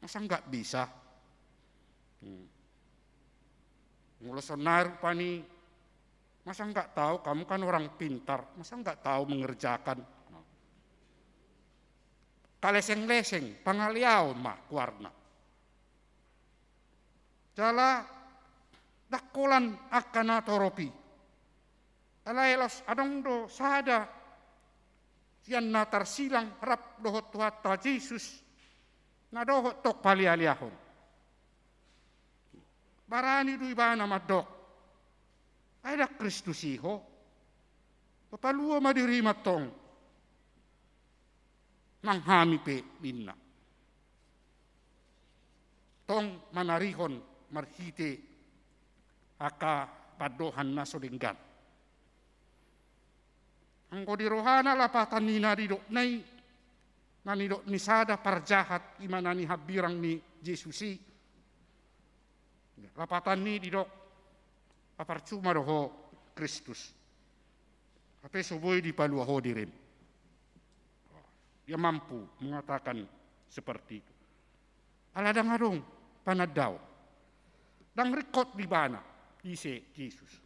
Masa nggak bisa? Hmm. Molo sonari rupani, masa nggak tahu, kamu kan orang pintar, masa nggak tahu mengerjakan? Kaleseng-leseng, pangaleaon ma goarna. Jala ndang holan angka na torop i. Alai laos adong do sada sian na tarsilang rap dohot Tuhanta Jesus, na dohot tong palealeahon. Barani do ibana mandok, ai ndang Kristus i ho? Ba palua ma dirim antong. Nang hami pe, ninna. Tong manarihon marhite angka pandohan na so denggan. Anggo di rohana lapatan ni na nidokna i, na nidok ni sada parjahat, i ma na nihambirang ni Jesus i. Lapatan ni i didok, "Ba parcuma do ho Kristus, hape so boi dipalua ho dirim." Dia mampu mengatakan seperti itu. Ala ndang adong panandaon. Ndang ringkot di ibana ise Jesus.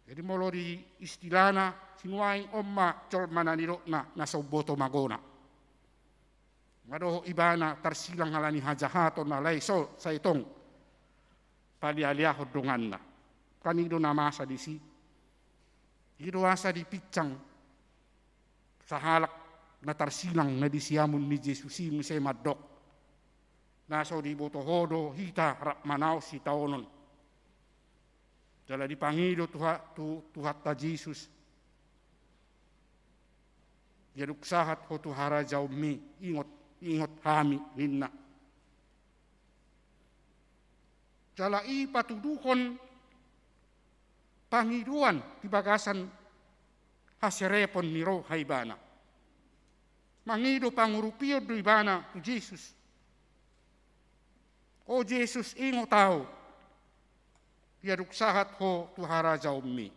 Jadi molo di istilahna, sinuaeng on ma jolma na nidokna na so umboto magona. Nga dohot ibana tarsilang ala ni hajahaton, alai so sai tong palealeahon donganna. Kan i do na masa disi. I do asa dipinsang sahalak na tarsilang na di siamun ni Jesus i muse mandok, na so diboto ho do hita rap manaon sitaonon. Jala dipangido Tuha-, tu-, Tuhanta Jesus, "Ia dung sahat ho tu harajaonmi, ingot, ingot hami," ninna. Jala i patuduhon pangidoan di bagasan haserepon ni roha ibana. Mangido pangurupion do ibana tu Jesus. "O Jesus, ingot ahu, ia dung sahat ho tu harajaonmi."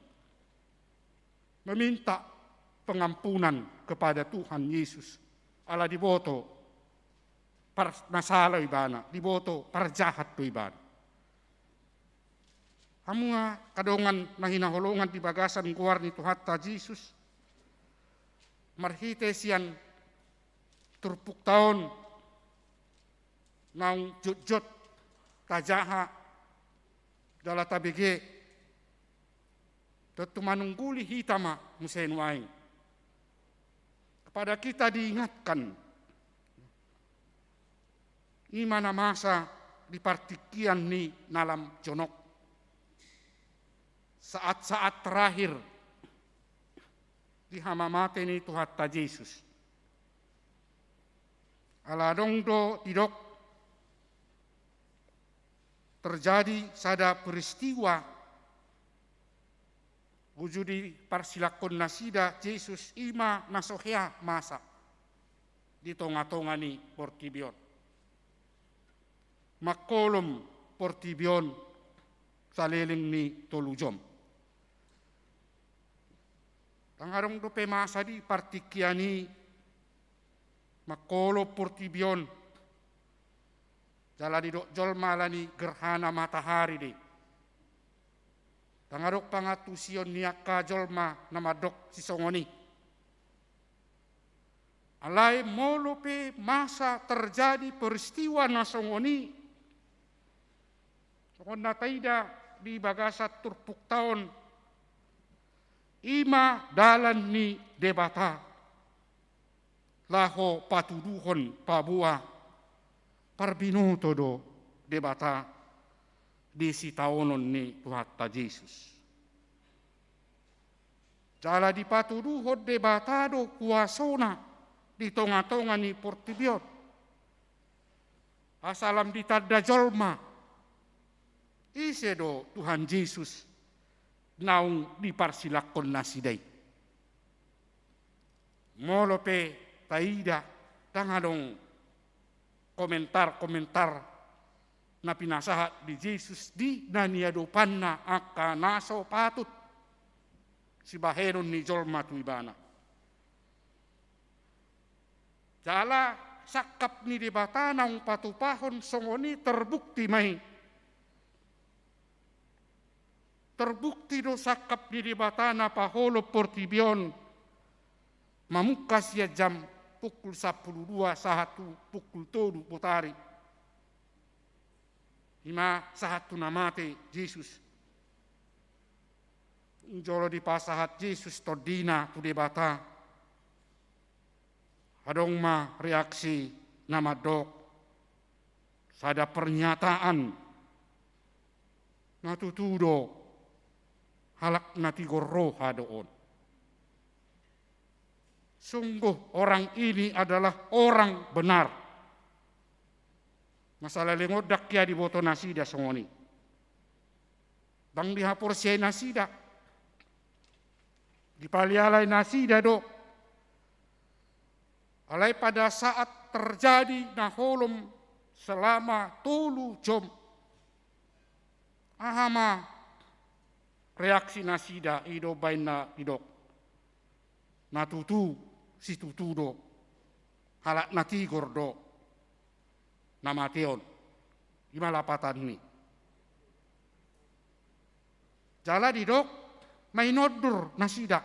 Meminta pengampunan kepada Tuhan Yesus. Ala diboto par-, na sala ibana, diboto parjahat do ibana. Hamu angka dongan na hinaholongan di bagasan goar ni Tuhanta Jesus, marhite sian turpukta on naung jotjot tajaha jala tabege, tontu manungguli hita ma muse nuaeng. Kepada kita diingatkan, i ma na masa di partingkian ni na lam jonok. Saat-saat terakhir di hamamate ni Tuhanta Jesus. Ala adong do didok terjadi sada peristiwa uju diparsilangkon nasida Jesus, i ma na so hea masa di tonga-tonga ni portibi on. mangholom portibi on saleleng ni tolu jom. Ndang adong dope masa di partingkian i mangholom portibi on jala didok jolma ala ni gerhana matahari do i. Ndang adong pangantusion ni angka jolma na mandok sisongon i. Alai molo pe masa terjadi peristiwa na songon i, songon na taida di bagasan turpukta on, i ma dalan ni Debata laho patuduhon paboa parbinoto do Debata di sitaonon ni Tuhanta Jesus. Jala dipatuduhon Debata do kuasona di tonga-tonga ni portibi on. Asa lam ditanda jolma, ise do Tuhan Jesus naung diparsilangkon nasida i. Molo pe taida, ndang adong komentar-komentar na pinasahat di Jesus di na niadopanna angka na so patut sibahenon ni jolma tu ibana. Jala sangkap ni Debata naung patupahon songon i terbukti ma i. Terbukti do sangkap ni Debata na paholom portibi on mamungka sian jam pukul sampulu dua sahat tu pukul tolu botari. I ma sahat tu na mate Jesus. Jolo dipasahat Jesus tondina tu Debata, adong ma reaksi na mandok sada pernyataan, na tutu do halak na tigor roha do on. Sungguh orang ini adalah orang benar. Masalah lengon dang ia diboto nasida songon i. Ndang dihaporseai nasida. Dipalialai nasida do. Alai pada saat terjadi na holom selama tolu jom, aha ma reaksi nasida? I do baen na didok. Na tutu, situtu do. Halak na tigor do na mate on. I ma lapatanni. Jala didok, mainondur nasida.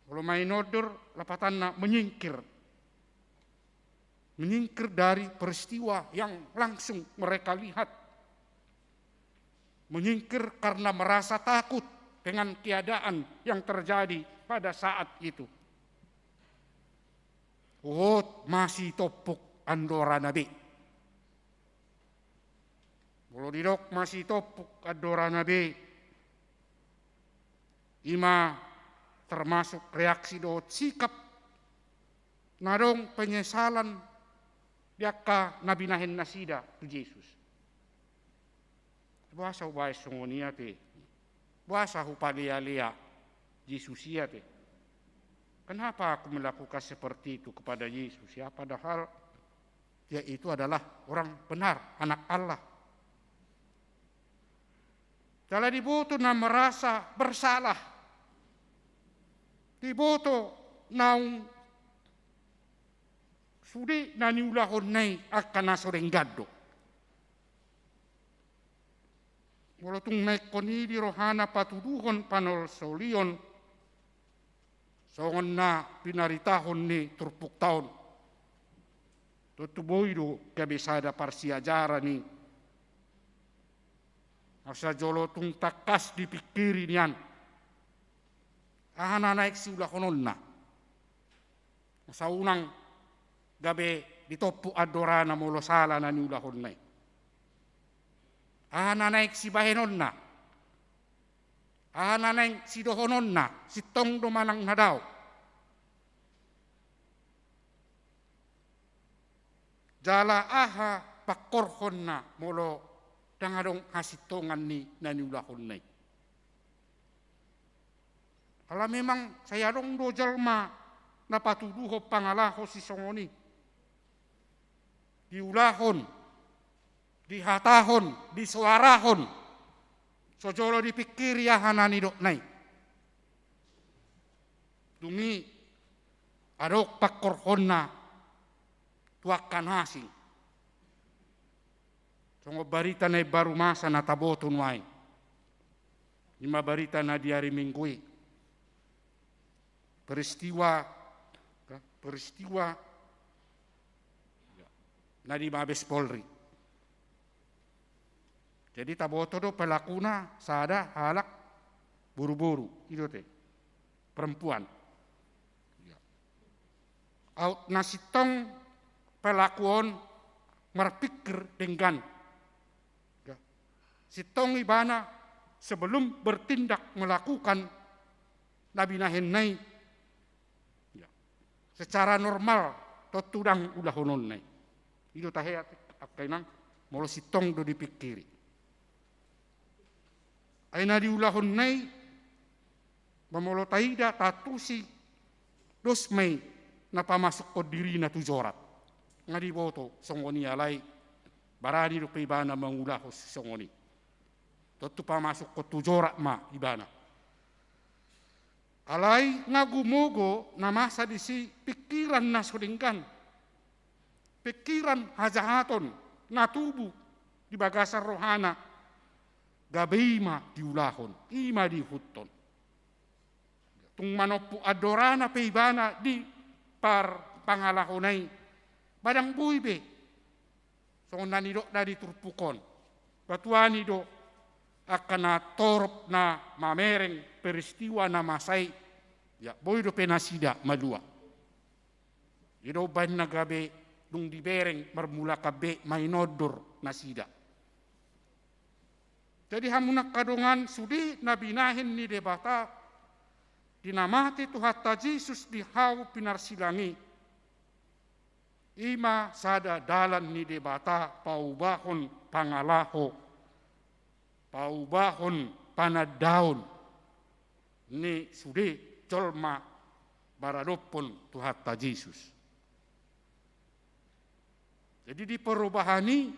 Molo mainondur, lapatanna menyingkir. Menyingkir dari peristiwa yang langsung mereka lihat. Menyingkir karena merasa takut dengan keadaan yang terjadi pada saat itu. Huhut masitompuk andorana be. Molo didok masitompuk andorana be, i ma termasuk reaksi dohot sikap na adong penyesalan di angka na binahen nasida tu Jesus. Boasa hubaen songon i ate? Boasa hupalealea Jesus i ate? Kenapa aku melakukan seperti itu kepada Yesus, ya? Padahal dia itu adalah orang benar, anak Allah. Jala diboto na merasa bersalah. Diboto naung sude na niulahonna i angka na so denggan do. Molo tung na ingkon i di rohana patuduhon panolsolion, songon na pinaritahon ni turpukta on, tontu boi do gabe sada parsiajaran i. Asa jolo tung tangkas dipingkiri nian, aha na naeng siulahononna. Asa unang gabe ditompuk andorana molo sala na niulahonna i. Aha na naeng sibahenonna? Aha na naeng sidohononna? Sintong do manang na dao? Jala aha pangkorhonna molo ndang adong hasintongan ni na niulahonna i? Ala memang sai adong do jolma na patuduhon pangalaho sisongon i. diulahon, dihatahon, disoarahon, so jolo dipingkiri aha na nidokna i. Dung i adong pangkorhonna tu angka na asing. Songon barita na imbaru masa na taboto nuaeng. I ma barita na di ari Minggu i. Peristiwa, peristiwa na di Mabes Polri. Jadi taboto do pelakuna sada halak boru-boru, i do te, perempuan. Aut na sintong pelaku on marpingkir denggan. Sintong ibana sebelum bertindak melakukan na binahenna i, secara normal tontu ndang ulahononna i. I do tahe angka inang, molo sintong do dipingkiri. Ai na diulahonna i, molo taida taantusi, dos ma i na pamasukhon dirina tu jorat. Nga diboto songon i, alai barani dope ibana mangulahon songon i. Tontu pamasukhon tu jorat ma ibana. Alai nga gumogo na masa disi pingkiran na so denggan. Pingkiran hajahaton na tubu di bagasan rohana, gabe i ma diulahon, i ma diihuthon. Tung manompu andorana pe ibana di par-, pangalahona i, ba ndang boi be. Songon na nidokna di turpuk on, batuan i do angka na torop na mamereng peristiwa na masa i, ya, boi dope nasida malua. I do umbahen na gabe dung dibereng marmulakan be mainondor nasida. Jadi hamu angka dongan, sude na binahen ni Debata di na mate Tuhanta Jesus di hau pinarsilang i, i ma sada dalan ni Debata paubahon pangalaho, paubahon panandaon ni sude jolma maradophon Tuhanta Jesus. Jadi di perubahan i,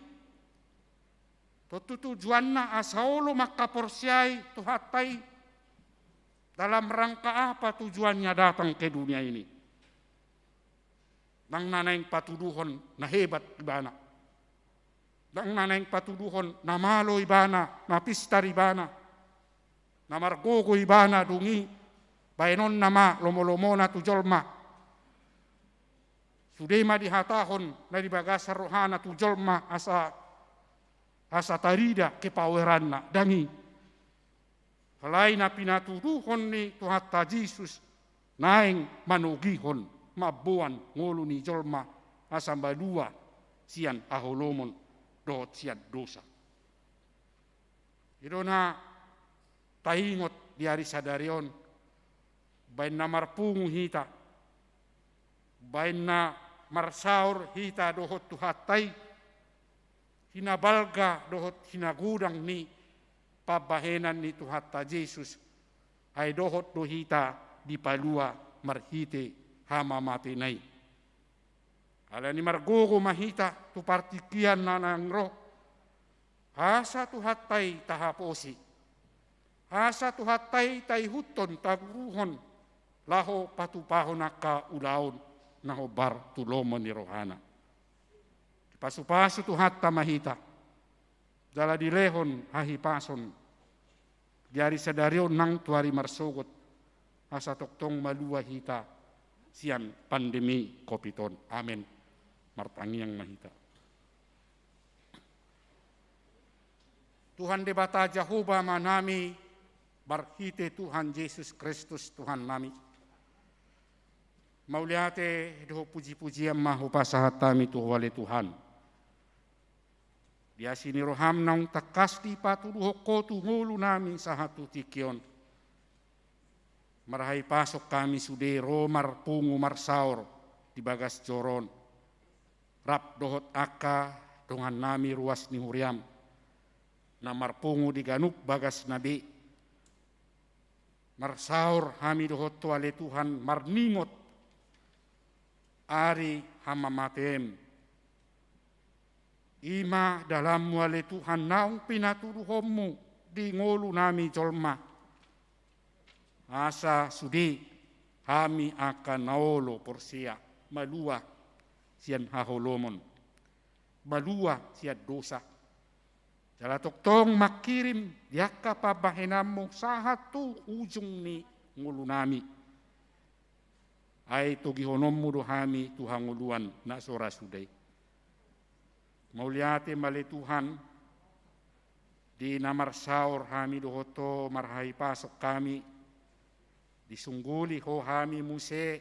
tontu tujuanna asa olo mangkaporseai Tuhanta i. Dalam rangka apa tujuannya datang ke dunia ini? Ndang na naeng patuduhon na hebat ibana. Ndang na naeng patuduhon na malo ibana, na pistar ibana, na margogo ibana, dung i baenonna ma lomo-lomona tu jolma. Sude ma dihatahon na di bagasan rohana tu jolma asa, asa tarida kepaweranna, ndang i. Alai na pinatuduhon ni Tuhanta Jesus naeng manogihon, mamboan ngolu ni jolma asa malua sian haholomon dohot sian dosa. I do na taingot di ari sadari on, baen na marpungu hita, baen na marsaor hita dohot Tuhanta i, hinabalga dohot hinagodang ni pambahenan ni Tuhanta Jesus, ai dohot do hita dipalua marhite hamamatena i. Alani margogo ma hita tu partingkian na naeng ro, asa Tuhanta i tahaposi, asa Tuhanta i taihuthon, taguruhon, laho patupahon angka ulaon na hombar tu lomo ni rohana. Dipasupasu Tuhanta ma hita, jala dilehon hahipason di ari sadari on nang tu ari marsogot, asa tongtong malua hita sian pandemi covid on. Amen. Martangiang ma hita. Tuhan Debata Jahowa Amanami, marhite Tuhan Jesus Kristus Tuhannami, mauliate dohot puji-pujian ma hupasahat hami tu Ho ale Tuhan. Di asi ni roham naung tangkas dipatuduhon Ho tu ngolunami sahat tu tingki on, marhahipason hami sude ro marpungu marsaor di bagas joro on, rap dohot angka dongannami ruas ni huriam na marpungu di ganup bagasna be. Marsaor hami dohot Ho ale Tuhan marningot ari hamamatem, I ma dalanmu ale Tuhan naung pinatuduhonmu di ngolunami jolma. Asa sude hami angka na olo porsea, malua sian haholomon, malua sian dosa. Jala tongtong mangkirim di angka pambahenanmu sahat tu ujung ni ngolunami. Ai togihononmu do hami tu hangoluan na so ra suda i. Mauliate ma ale Tuhan, di na marsaor hami dohot Ho marhahipason hami, disungguli Ho hami muse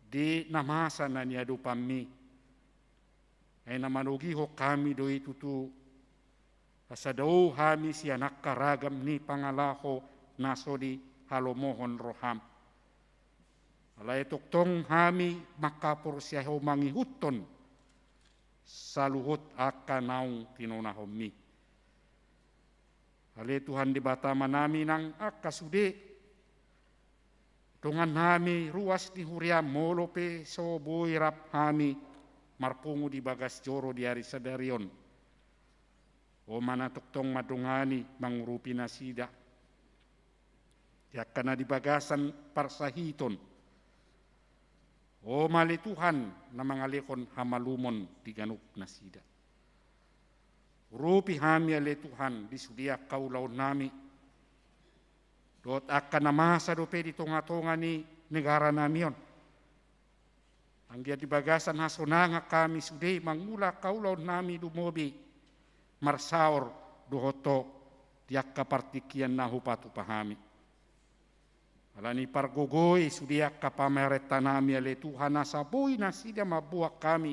di na masa na niadopanmi. Ai na manogihon hami do i tutu, asa dao hami sian angka ragam ni pangalaho na so dihalomohon roham. Alai tongtong hami manghaporseai Ho mangihuthon saluhut angka naung tinonahonmi. Ale Tuhan Debata, manami nang angka sude dongan hami ruas ni huriam, molo pe so boi rap hami marpungu di bagas joro di ari sadari on. Ho ma na tongtong mandongani, mangurupi nasida di angka na di bagasan parsahiton. Ho ma ale Tuhan na mangalehon hamalumon di ganup nasida. Urupi hami ale Tuhan di sude angka ulaonnami dohot angka na masa dope di tongatonga ni negaranami on. Anggiat di bagasan hasonangan hami sude mangula angka ulaonnami lumobi marsaor dohot Ho di angka partingkian na hupatupa hami. Alani i pargogoi sude angka pamarentanami ale Tuhan, asa boi nasida mamboan hami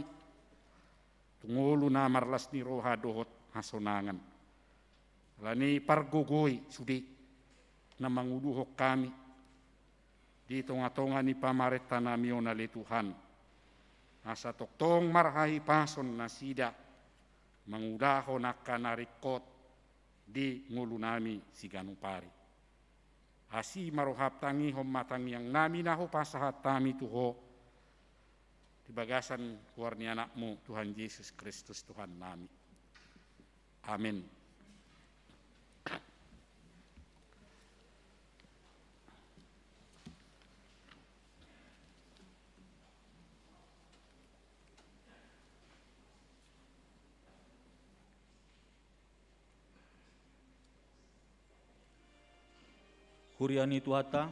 tu ngolu na marlas ni roha dohot hasonangan. Alani i pargogoi sude na manguluhon hami di tongatonga ni pamarentanami on ale Tuhan, asa tongtong marhahipason nasida mangulahon angka na ringkot di ngolunami siganup ari. Asi ma roham, tangihon ma tangiangnami na hupasahat hami tu Ho di bagasan goar ni AnakMu Tuhan Jesus Kristus Tuhannami. Amen. Huria ni Tuhanta,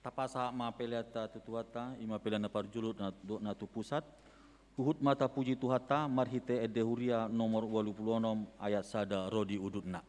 tapasahat ma peleanta tu Tuhanta, i ma pelean na parjolo na, na tu pusat. Huhut ma tapuji Tuhanta marhite Ende Huria nomor ualu pulu onom ayat sada ro di udutna.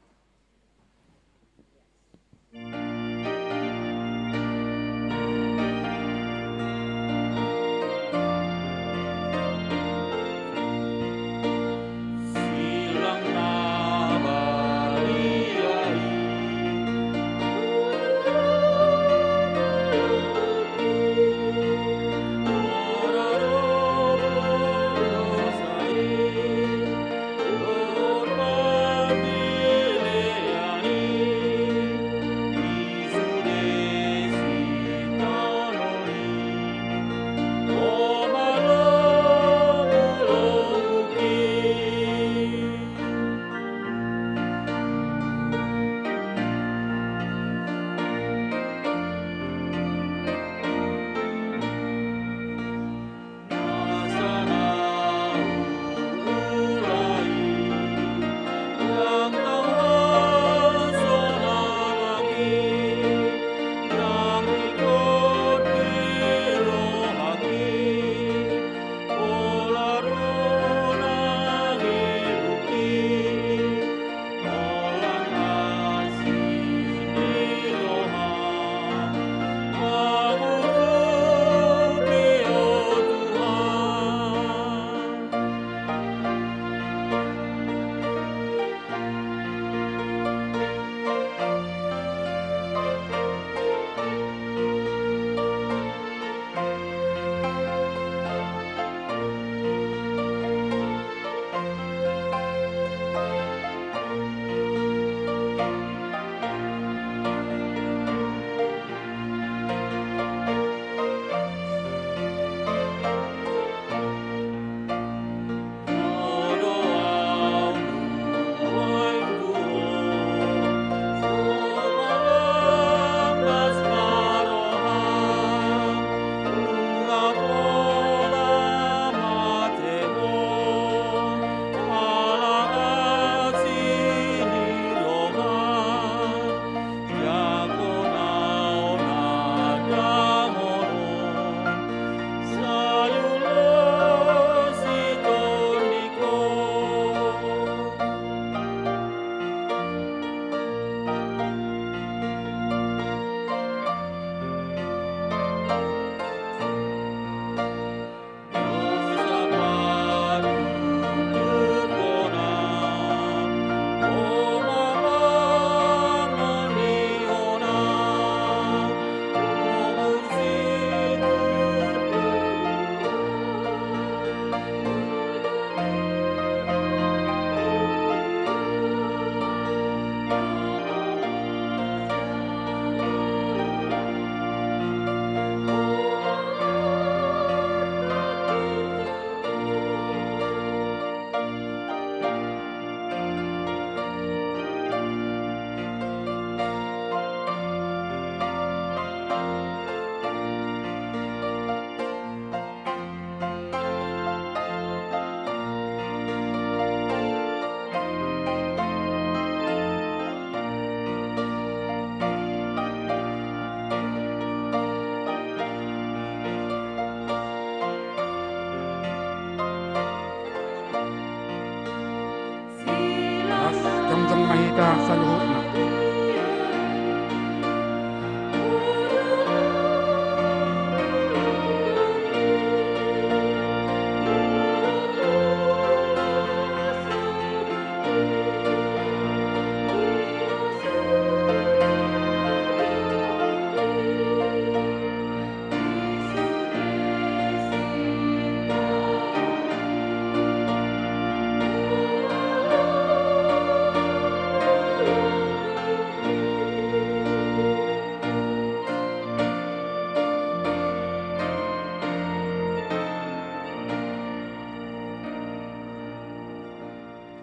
Hita saluhutna.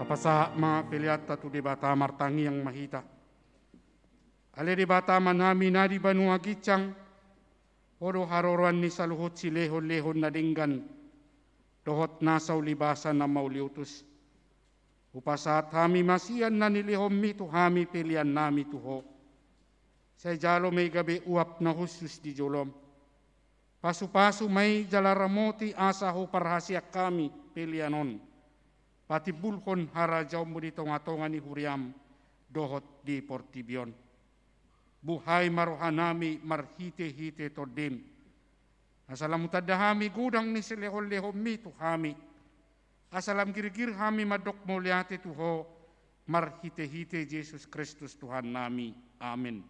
Tapasahat ma peleanta tu Debata, martangiang ma hita. Ale Debata Amanami na di banua ginjang, Ho do haroroan ni saluhut silehonlehon na denggan dohot nasa ulibasa na mauliutus. Hupasahat hami ma sian na nilehonMi tu hami peleannami tu Ho. Sai jalo ma i gabe uap na hushus di joloM. Pasupasu ma i jala ramoti asa huparhaseang hami pelean on patimbulhon harajaonMu di tongatonga ni huriaM dohot di portibi on. Buhai ma rohanami marhitehite TondiM, asa lam hutanda hami godang ni silehonlehonMi tu hami, asa lam girgir hami mandok mauliate tu Ho marhitehite Jesus Kristus Tuhannami. Amen.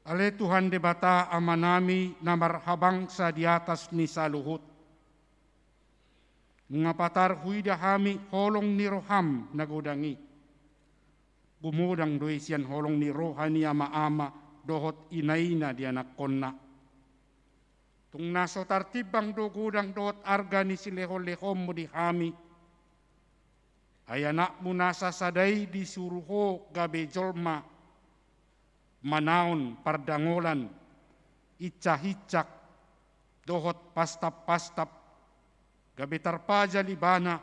Ale Tuhan Debata Amanami na marhabangsa di atas ni saluhut, nunga patar huida hami holong ni rohaM na godang i. Gumodang do i sian holong ni roha ni amaama dohot inaina di anakkonna. Tung na so tartimbang do godang dohot arga ni silehonlehonMu di hami. Ai AnakMu na sasada i disuru Ho gabe jolma, manaon pardangolan, incahincak, dohot pastappastap, gabe tarpajal Ibana,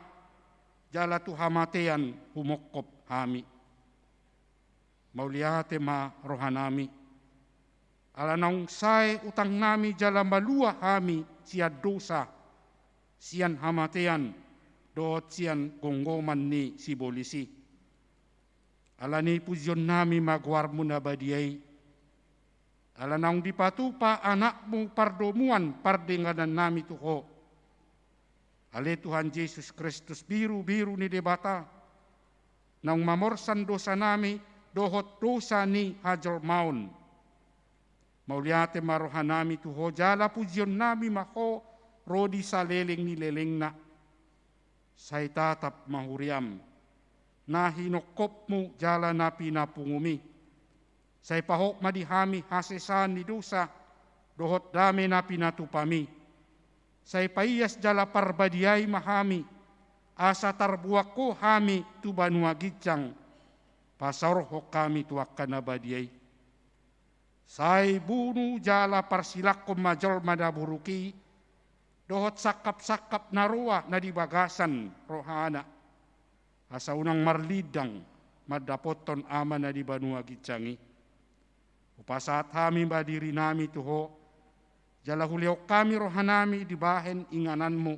jala tu hamatean humongkop hami. Mauliate ma rohanami, ala naung sae utangnami jala malua hami sian dosa, sian hamatean, dohot sian gomgoman ni sibolis i. Ala ni i pujionnami ma goarMu na badia i. Ala naung dipatupa AnakMu pardomuan pardenganannami tu Ho. Ale Tuhan Jesus Kristus, birubiru ni Debata, naung mamorsan dosanami dohot dosa ni hajolmaon. Mauliate ma rohanami tu Ho jala pujionnami ma Ho ro di saleleng ni lelengna. Sai tatap ma huriaM, na hinongkopMu jala na pinapungumMi. Sai pahot ma di hami hasesaan ni dosa dohot dame na pinatupaMi. Sai paias jala parbadiai ma hami, asa tarbuang Ho hami tu banua ginjang, pasaorhon hami tu angka na badia i. Sai bunu jala parsilangkon ma jolma na buruk i, dohot sangkapsangkap na roa na di bagasan rohana, asa unang marlindang mandapothon Ama na di banua ginjang i. Hupasahat hami ma dirinami tu Ho, jala hulehon hami rohanami dibahen ingananMu.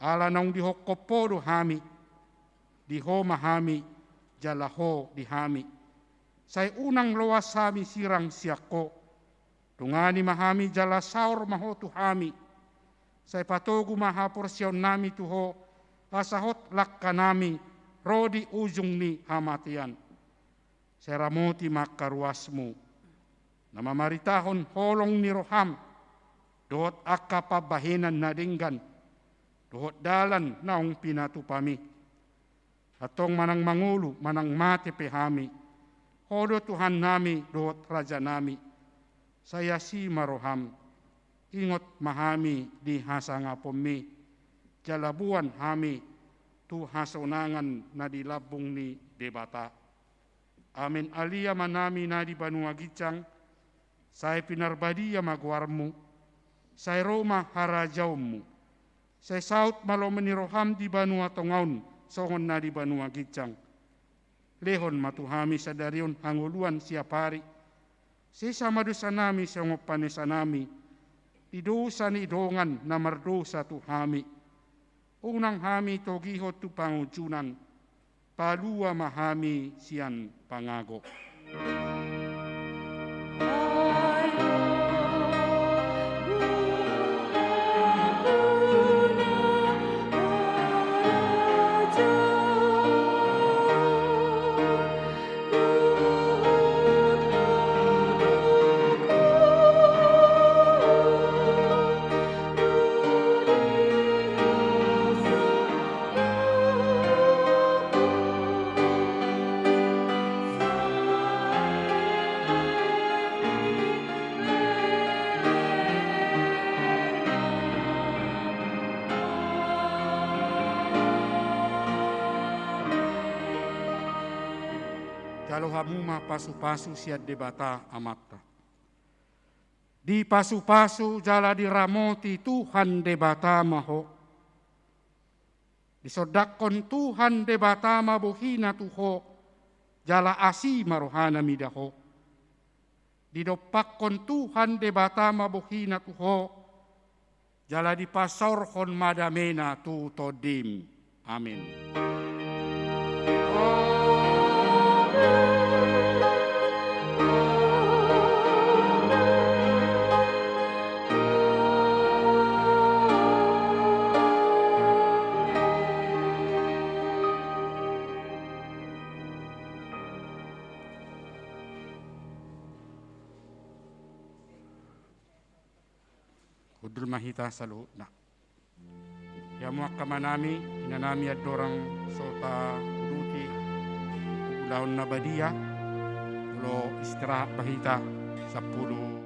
Ala naung dihongkop Ho do hami, di Ho ma hami, jala Ho di hami. Sai unang loas hami sirang sian Ho. Dongani ma hami jala saor ma Ho tu hami. Sai patogu ma haporseaonnami tu Ho, asa hot langkanami ro di ujung ni hamatean. Sai ramoti ma angka ruasMu, na mamaritahon holong ni rohaM, dohot angka pambahenan na denggan, dohot dalan naung pinatupaMi. Antong manang mangolu, manang mate pe hami, Ho do Tuhannami dohot Rajanami. Sai asi ma roham. Ingot ma hami di hasangaponmi, jala boan hami tu hasonangan na di lambung ni Debata. Amen. Ale Amanami na di banua ginjang, sai pinarbadia ma goarmu, sai ro ma harajaonmu, sai saut ma lomo ni roham di banua tonga on songon na di banua ginjang. Lehon ma tu hami sadari on hangoluan siapari. Sesa ma dosanami songon panesanami di dosa ni dongan na mardosa tu hami. Unang hami togihon tu pangunjunan, palua ma hami sian pangago. Jalo hamu ma pasupasu sian Debata Amanta. Dipasupasu jala diramoti Tuhan Debata ma ho. Disondangkon Tuhan Debata ma bohina tu ho, jala asi ma rohana mida ho. Didompakkon Tuhan Debata ma bohina tu ho, jala dipasaorhon ma damena tu tondim. Amen. Hundul ma hita saluhutna. Ia hamu angka amanami, inanami andorang so tauduti tu ulaon na badia, molo istirahat ma hita sampulu.